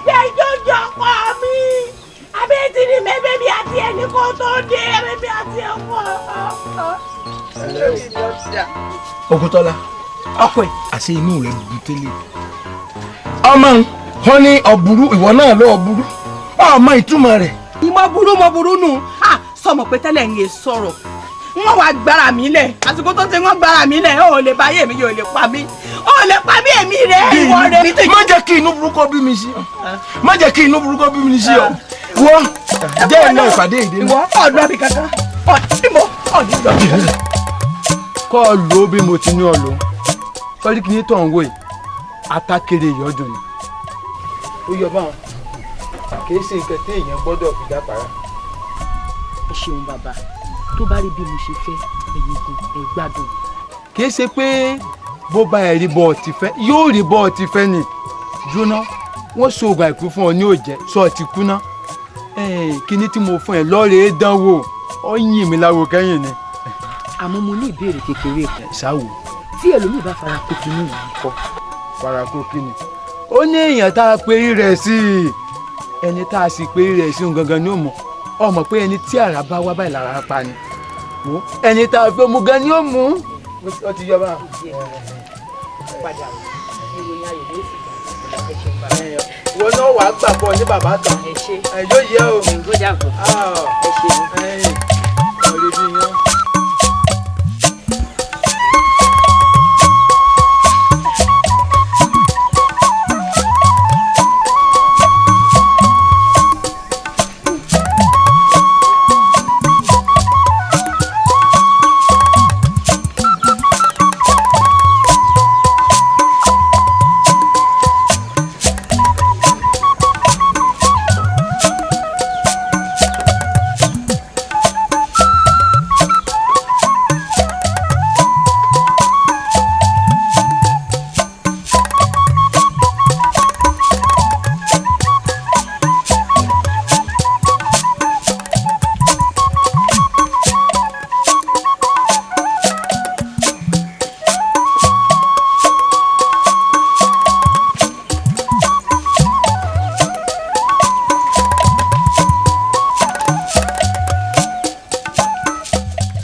Ṣé ìjọ́jọ́ ọkọ mi? Àbí ti ní mẹ́bẹ́ mi àti ẹni kó tó dé, mẹ́bẹ́ àti ẹ̀kọ́. Ògúntọ́lá, ọkọ ẹ àṣẹ inú rẹ bu tẹ́lẹ̀. Ọmọ wọn ní ọ̀bùrú, ìwọ náà lọ ọ̀bùrú, ọmọ ìtumọ̀ rẹ̀. Mo burú, mo burú nù. Sọmọ pé tẹ́lẹ̀ ń yé sọ̀rọ̀, wọ́n wá gbára mi lẹ̀. Àsìkò tó ti wọ́n gbára mi lẹ̀, ó lè bá yé mi, yóò lè pa mí, ó lè pa mí, èmi rẹ̀, ìwọ rẹ̀. Má jẹ́ kí inú burúkú bí mi sí ọ, má jẹ́ kí inú burúkú bí mi sí ọ. Wọ́n jẹ́ ìlọ ìpàdé ìdè mi. Ìwọ ọ̀dọ́ àbí kankan ọ̀dọ́ ọ̀dọ́. Kọ́ ọ lò ó bí mo ti ní ọ lò ó sọ́jí kìíní tó ń wò yìí, atákéré ìyọ́dún ni. Ó yọ báwọn, kì í ṣe nǹkan tí èèyàn gbọ́dọ̀ fi dápàrà. Ẹ ṣeun bàbá, tó bá rí bí mo ṣe fẹ́, ẹ̀yin gan ẹ gbádùn. Kì í ṣe pé bó bá ẹ rí bọ́ ọ ti fẹ́, yóò rí bọ́ ọ ti fẹ́ ni. Jóná, wọ́n so oògùn àìkú fún ọ ní òjẹ́ sọ ọ ti kú ná. Kíní tí mo fún ẹ lọ́ọ̀rẹ́ dánwò, ọ yìn mí láwo kẹ́yìn ni. Àmọ́ mo ní ìbéèrè kékeré kan. Ṣáwò. Tí ẹlòmíì bá fara kó kinní yìí kọ́. Fara kó kinní. Ó ní èèyàn tá a pe rí rẹ̀ sí i, ẹni tá a sì pe rí rẹ̀ sí òun gangan ni ó mọ̀. Ọmọ pé ẹni tí àrà bá wá báyìí lára pa ni. Ẹni tá a fẹ́ mu gan ni ó mú. Ó ti yọ bá. Padà ìròyìn ayọ̀ ló sì gbà, ẹ ṣeun bàbá. Ìwọ náà wàá gbàgbọ́ ní bàbá tán. Ẹ ṣe. Ẹ yóò yẹ o. Ẹ dàbọ̀. Ẹ ṣeun. Ọ̀rẹ́ bí yan.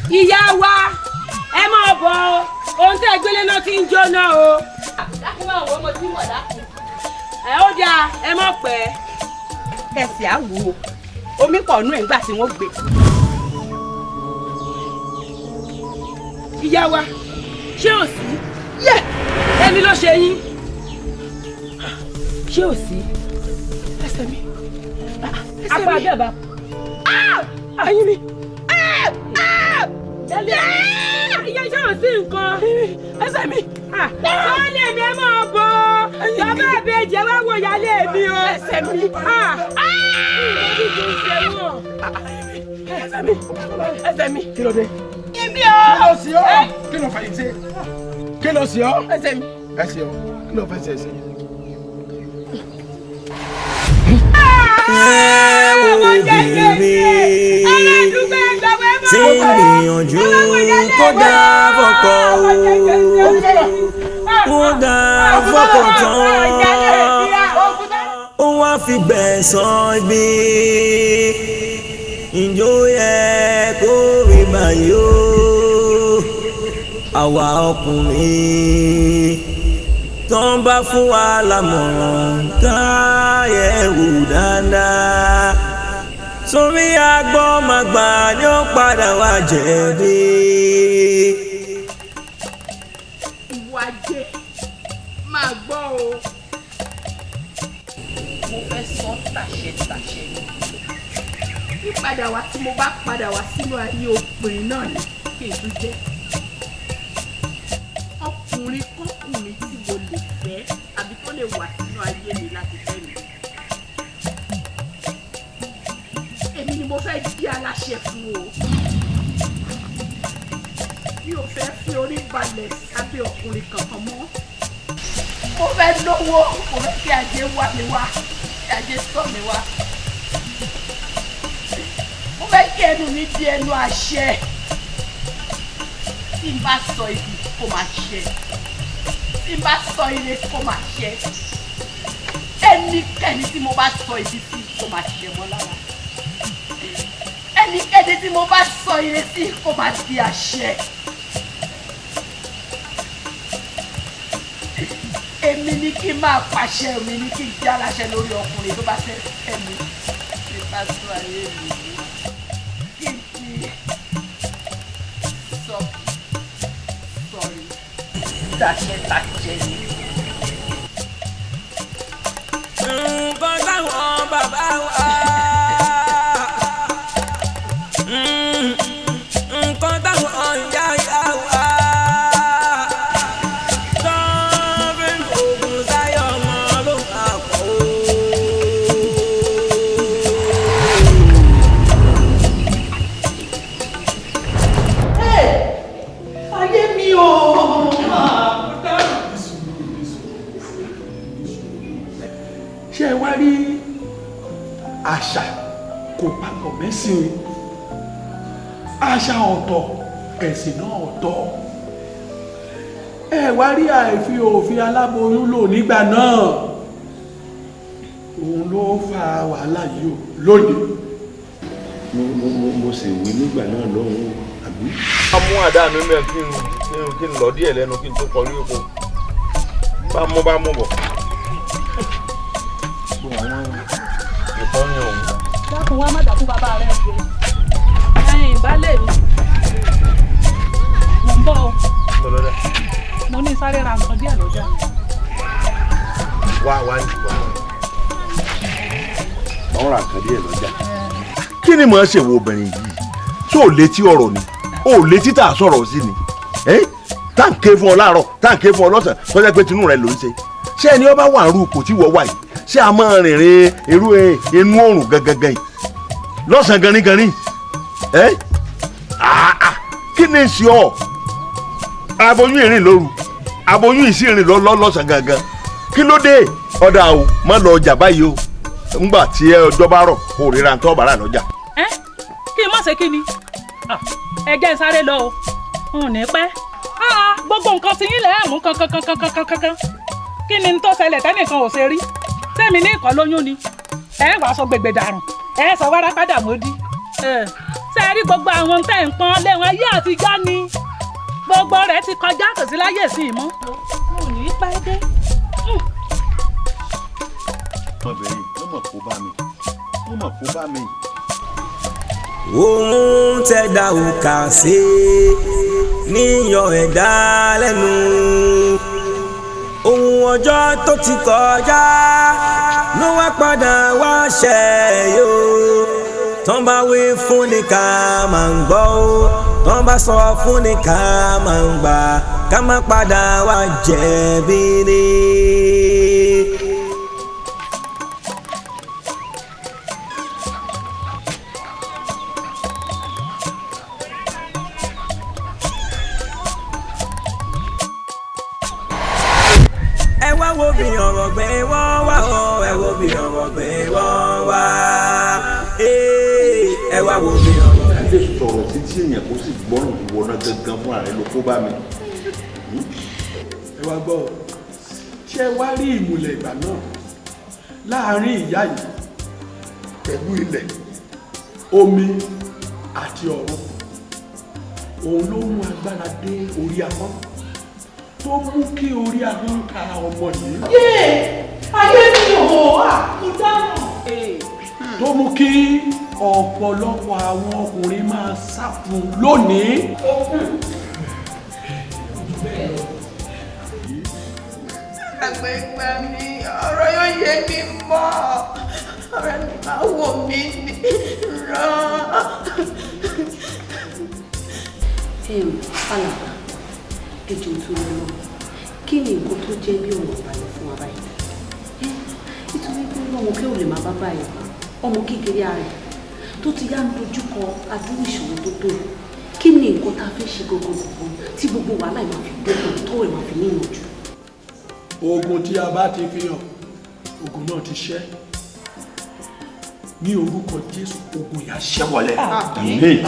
Ìyá wa, ẹ máa bọ̀ ọ́, ohun tẹ́ ẹ gbélé náà ti ń jóná o. Dákun, máa wọ ọmọ tí mọ̀, dákun. Ẹ ó dáa, ẹ má pẹ́. Ẹsẹ̀ á wò ó, omi pọ̀ nú ẹ̀ ńgbà tí wọ́n gbé. Ìyá wa, ṣé ò sí? Yẹ ẹni ló ṣe yín. Ṣé ò sí? Ẹsẹ̀ mi. Apá abẹ́ bá. Ayé mi. Ìyá, ṣé ò sí nǹkan? Ẹsẹ̀ mi. Baálé mi, ẹ máa méjèèjì ẹ wá wo ìyálé mi o. Ẹsẹ̀ mi. Ẹsẹ̀ mi. Ẹsẹ̀ mi. Kí ló dé? Ibi o. Kí ló sí ọ? Kí ló fẹ́ ṣe? Kí ló sí ọ? Ẹsẹ̀ mi. Ẹsẹ̀ ọ. Kí ló fẹ́ ṣe ṣe? Tí ń gbìyànjú kó dá fọkọ o, kó dá fọkọ tán, ó wá fi gbẹ̀san ibi. Ǹjọ́ yẹ kó rí báyìí o, àwa ọkùnrin tó ń bá fún wa lámọ̀ràn káyẹ̀ wò dáadáa, sórí agbọ́magbà ni ó padà wá jẹ̀bi. Ìwà ajé máa gbọ́ o, mo fẹ́ sọ tàṣẹ tàṣẹ ni. Pípadà wá tí mo bá padà wá sínú ayé obìnrin náà ni kí n tún jẹ́ ọkùnrin kọkùnrin tí mo lè fẹ́ àbí tó lè wà sínú ayé mi láti fẹ́ mi. Èmi ni mo fẹ́ di aláṣẹ fún o. Mi ò fẹ́ fi orí balẹ̀ sábẹ́ ọkùnrin kankan mọ́. Mo fẹ́ lówó, mo fẹ́ kí ajé wá mi wá, kí ajé sọ mi wá. Mo fẹ́ kí ẹnu mi di ẹnu àṣẹ. Tí n bá sọ ibi kó máa ṣẹ, tí n bá sọ ire kó máa ṣẹ, ẹnikẹ́ni tí mo bá sọ ibi sí kó máa ṣẹ mọ́ lára, ẹnikẹ́ni tí mo bá sọ ire sí kó máa di àṣẹ. Èmi ni kí n máa pàṣẹ, èmi ni kí n jẹ́ aláṣẹ lórí ọkùnrin tó bá fẹ́ fẹ́ mi. Tí n bá sọ ayé mi kí n ti sọ sọrí tàṣẹ tàṣẹ ni. Nǹkan táwọn bàbá wa, nǹkan táwọn ìyá ìyá wa, tọ́ọ̀fin ogun sáyọ̀ ọmọ ló máa pọ̀ o. Ayé mi o. Ṣé ẹ wá rí àṣà kò papọ̀ mẹ́sìn? Àṣà ọ̀tọ̀, ẹ̀sìn náà ọ̀tọ̀. Ẹ wá rí àìfi òfin aláboyún lò nígbà náà, òun ló fa wàhálà yìí o lónìí. Mo sì wí nígbà náà lọ́hùn-ún àbí. A mú àdá mi mẹ́ kí n lọ díẹ̀ lẹ́nu kí n tó kọrí oko. Bá mú bọ̀. Ìtọ́ ni òun. Dákun wá má dàkún bàbá rẹ jẹ. Ẹyin ìbálẹ̀ mi. Mo ń bọ̀ o. Mo ní sáré ra nǹkan díẹ̀ lọ́jà. Wá wá ní wá. Wọ́n ra nǹkan díẹ̀ lọ́jà. Kí ni màá ṣe wo obìnrin yìí? Ṣé ò létí ọ̀rọ̀ ni? Ò létí tá a sọ̀rọ̀ sí ni? Tá à ń ké fún ọ láàárọ̀, tá à ń ké fún ọ lọ́sàn-án, tó jẹ́ pé tinú rẹ ló ń ṣe. Ṣé ẹni ọba wà ń rú ipò tí wọ́n wà yìí? Ṣé a máa rìnrìn irú inú oòrùn gangan yìí lọ́sàn-án ganigani? Kí ni ṣe ọ́? Aboyún ìrìn lóru, aboyún ìsìnrìn lọ́sàn-án gangan. Kí ló dé? Ọ̀dà o, má lọ ọjà báyìí o. Ńgbà tí ọjọ́ bá rọ̀, kò ríra tó bàrà lọ́jà. Ẹ kí n má ṣe kí ni? Ẹ jẹ́ n sáré lọ o, n ò ní pẹ́. Gbogbo nǹkan ti yín lẹ́ẹ̀ mú kankankankankankan. Kí ni tó ṣẹlẹ̀ tẹ́nìkan ò ṣe rí? Tẹ́mi ní ìkọ́ lóyún ni. Ẹ wàá sọ gbègbè dàrùn, ẹ sọ wárápá dàmódì. Ṣé ẹ rí gbogbo àwọn tẹ́ ń pọ́n léwọn ayé àtijọ́ ni? Gbogbo rẹ̀ ti kọjá, kò sí láyè sí i mọ́. N ò ní pẹ́ dé. Ọmọbìnrin ló mọ̀ kó bá mi, ló mọ̀ kó bá mi. Ohun tẹ́dá ò kà sí níyàn ẹ̀dá lẹ́nu. Ohun ọjọ́ tó ti kọjá ló wá padà wá ṣẹ yóò. Tán bá wí fún ni ká máa ń gbọ́ ó, tán bá sọ fún ni ká máa ń gbà, ká má padà wá jẹ̀bi ni. wo bí ọ̀rọ̀ gbé wọ́n wá o, ẹ wo bí ọ̀rọ̀ gbé wọ́n wá. Ẹ wá wo bí ọ̀rọ̀. Ẹ lè sọ̀rọ̀ títí èèyàn kó sì gbọ́ràn ìwọ náà gangan fúnra rẹ ló kó bá mi. Ẹ wá gbọ́, ṣé wá rí ìmùlẹ̀ ìgbà náà láàárín ìyá yìí pẹ̀lú ilẹ̀, omi àti ọ̀run? Òun ló mú agbára dé orí ahọ́n tó mú kí orí ahọ́n ta ọmọ yìí. Yéè, ayé mi ò wá, mo dáná. Tó mú kí ọ̀pọ̀lọpọ̀ àwọn ọkùnrin máa sá fún lónìí. Àgbẹ̀gbẹ̀ mi, ọ̀rọ̀ yóò yé mi mọ́, ọ̀rẹ́ mi máa wò mí ní rán. Alàgbà, ejò tó lọ lọ, kí ni nǹkan tó jẹ́ bí ọ̀nà àbáyọ fún wa báyìí? Nítorí pé ọmọ kí ò lè máa bá báyìí, ọmọ kékeré ara ẹ̀ tó ti yá ń dojúkọ adúrú ìṣòro tó tó, kí ni nǹkan tá a fẹ́ ṣe gangan gangan tí gbogbo wàhálà ìmáa fi dópin tó ẹ̀ máa fi níyànjú? Ogun tí a bá ti fi hàn, ogun náà ti ṣẹ́. Ní orúkọ Jésù, ogun yà ṣẹ́ wọlé. Àmín.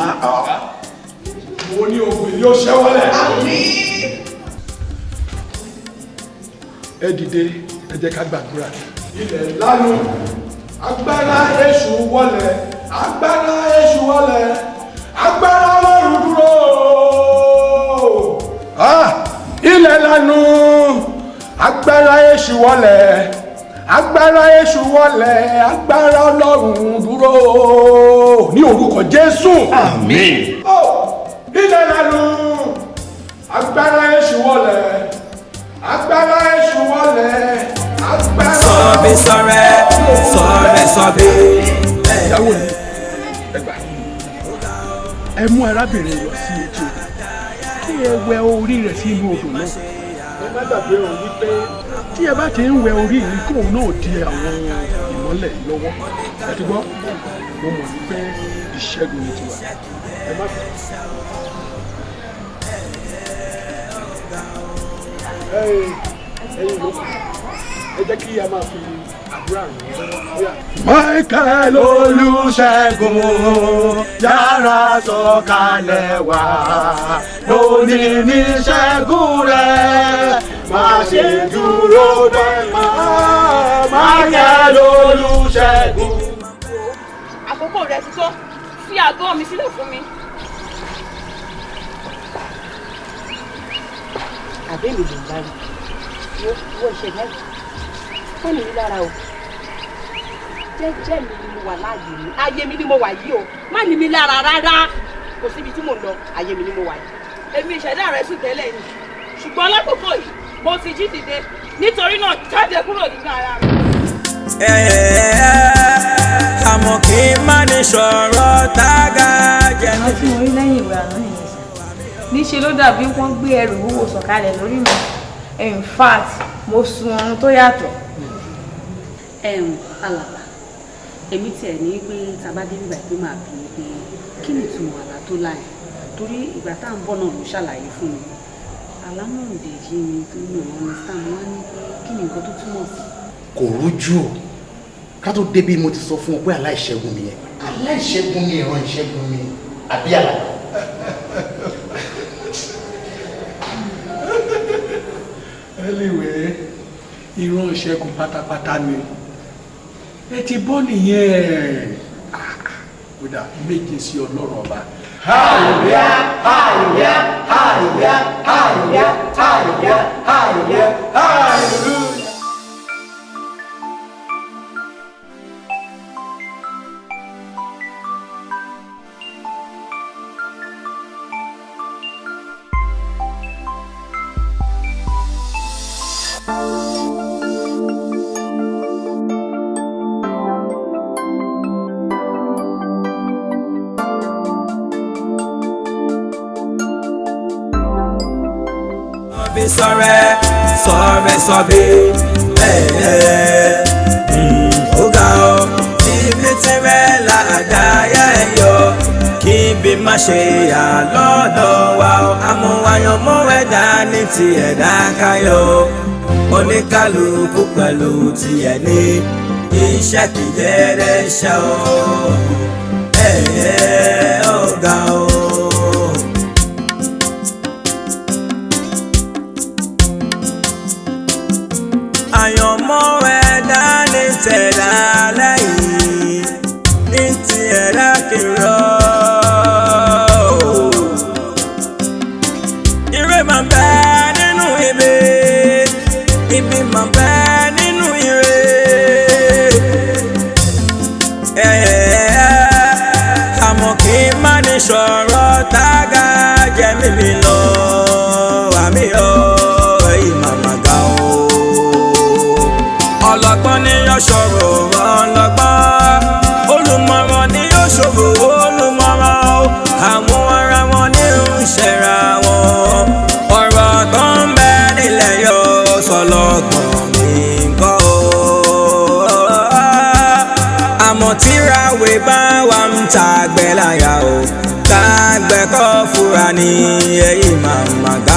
Mo ní ogun yìí ó ṣẹ́ wọlé. Ẹ dìde, ẹ jẹ́ ká gbàdúrà. Ilẹ̀ lánú, agbára èṣù wọlé, agbára èṣù wọlé, agbára Ọlọ́run dúró. Ilẹ̀ lánú, agbára èṣù wọlé, agbára èṣù wọlé, agbára Ọlọ́run dúró. Ní orúkọ Jésù. Àmín. Ilẹ̀ lánú, agbára èṣù wọlé, agbára èṣù wọlé, agbára. Sọ̀bí sọ̀rẹ́, sọ̀rẹ́ sọ̀bí. Ìyàwó mi, ẹ gbà, ẹ mú arábìnrin lọ sí etí odò kí ẹ wẹ orí rẹ̀ sí inú odò náà. Ẹ má gbàgbé o wípé tí ẹ bá ti ń wẹ orí yìí kóun náà di àwọn ìmọ́lẹ̀ yìí lọ́wọ́. Ẹ ti gbọ́, mo mọ̀ wípé ìṣẹ́gun ni tiwa. Ẹ má gbàgbé. Ẹ̀yin ló kù, ẹ jẹ́ kí a máa fi àdúrà ràn wọ́n lọ́wọ́. Michael Olúṣẹ́gun yára sọ̀kalẹ̀ wá, lónìí ní ṣẹ́gun rẹ̀, má ṣe dúró dọ́gba. Michael Olúṣẹ́gun. Àkókò rẹ ti tó, fi àgọ́ mi sílẹ̀ fún mi. Àbẹ́mi ló ń bá rí wo ìṣẹ̀dá yìí, má ní mi lára o. Jẹ́jẹ́ mi ni mo wà láàyè mi, ayé mi ni mo wà yìí o, má ní mi lára rárá. Kò síbi tí mò ń lọ, ayé mi ni mo wà yìí. Èmi ìṣẹ̀dá rẹ sùn tẹ́lẹ̀ ni, ṣùgbọ́n lákòókò yìí mo ti jí dìde, nítorí náà jáde kúrò nínú ara mi. Àmọ́ kí n má ní sọ̀rọ̀ tága jẹ́. Àwọn tí mo rí lẹ́yìn ìwé àná nìyẹn sà, níṣe ló dàbí wọ́n gbé ẹrù wúwo sọ̀kalẹ̀ lórí mi. In fact, mo sun oorun tó yàtọ̀. Alàgbà, èmi tiẹ̀ ní pé tàbá dé bíbá pé máa bí i pé kí ni ìtumọ̀ àlá tó láì, torí ìgbà tá à ń bọ̀ náà ló ṣàlàyé fún mi. Àlá náà ò dé yé mi torí mi ò understand. Mo wá ní pé kí ni nǹkan tó túmọ̀ sí. Kò rújú o, ká tó débi mo ti sọ fún ọ pé aláìṣẹ́gun nìyẹn. Aláìṣẹ́gun ni ìran ìṣẹ́gun ni àbí àlàyé. Anyway, ìran ìṣẹ́gun pátápátá ni ẹ ti bọ́ nìyẹn. Kódà méje sí Ọlọ́run ọba. Hallelujah, hallelujah, hallelujah, hallelujah, hallelujah, hallelujah, hallelujah. Sọ̀rẹ́ sọ̀rẹ́ sọ̀bí ó ga ọ́, ibi tí rẹ̀ làdáyà ẹ̀ yọ, kí ibi má ṣe yà lọ́dọ̀ wa o. Àmúwáyọ̀ mọ́ ẹ̀dá ní ti ẹ̀dá káyọ̀. Oníkálukú pẹ̀lú tiẹ̀ ní iṣẹ́ kìí dédé ṣe o. Ẹ̀ẹ́ ọ̀gá o. Àyànmọ́ ẹ̀dá ní tẹ̀dá lẹ́yìn ní ti ẹ̀dá kìrọ̀. Ire máa ń bẹ nínú ibi, ibi máa ń bẹ nínú ire. Àmọ́ kí n má ní sọ̀rọ̀ tága jẹ́ mímí lọ, àmì ọ̀ èyí màmá ga o. Ọlọ́gbọ́n ni yóò ṣòro ọlọ́gbọ́n, olùmọ̀ràn ni yóò ṣòro olùmọ̀ràn o. Àwọn ara wọn ní ń ṣẹ̀ra wọn, ọ̀rọ̀ tó ń bẹ nílẹ̀ yóò sọlọ́gbọ̀n mi kọ́ o. Àmọ́ tíráwé bá wa ń ta àgbẹ̀ láyà o, tàgbẹ̀ kọ́ fura ní èyí màmá ga.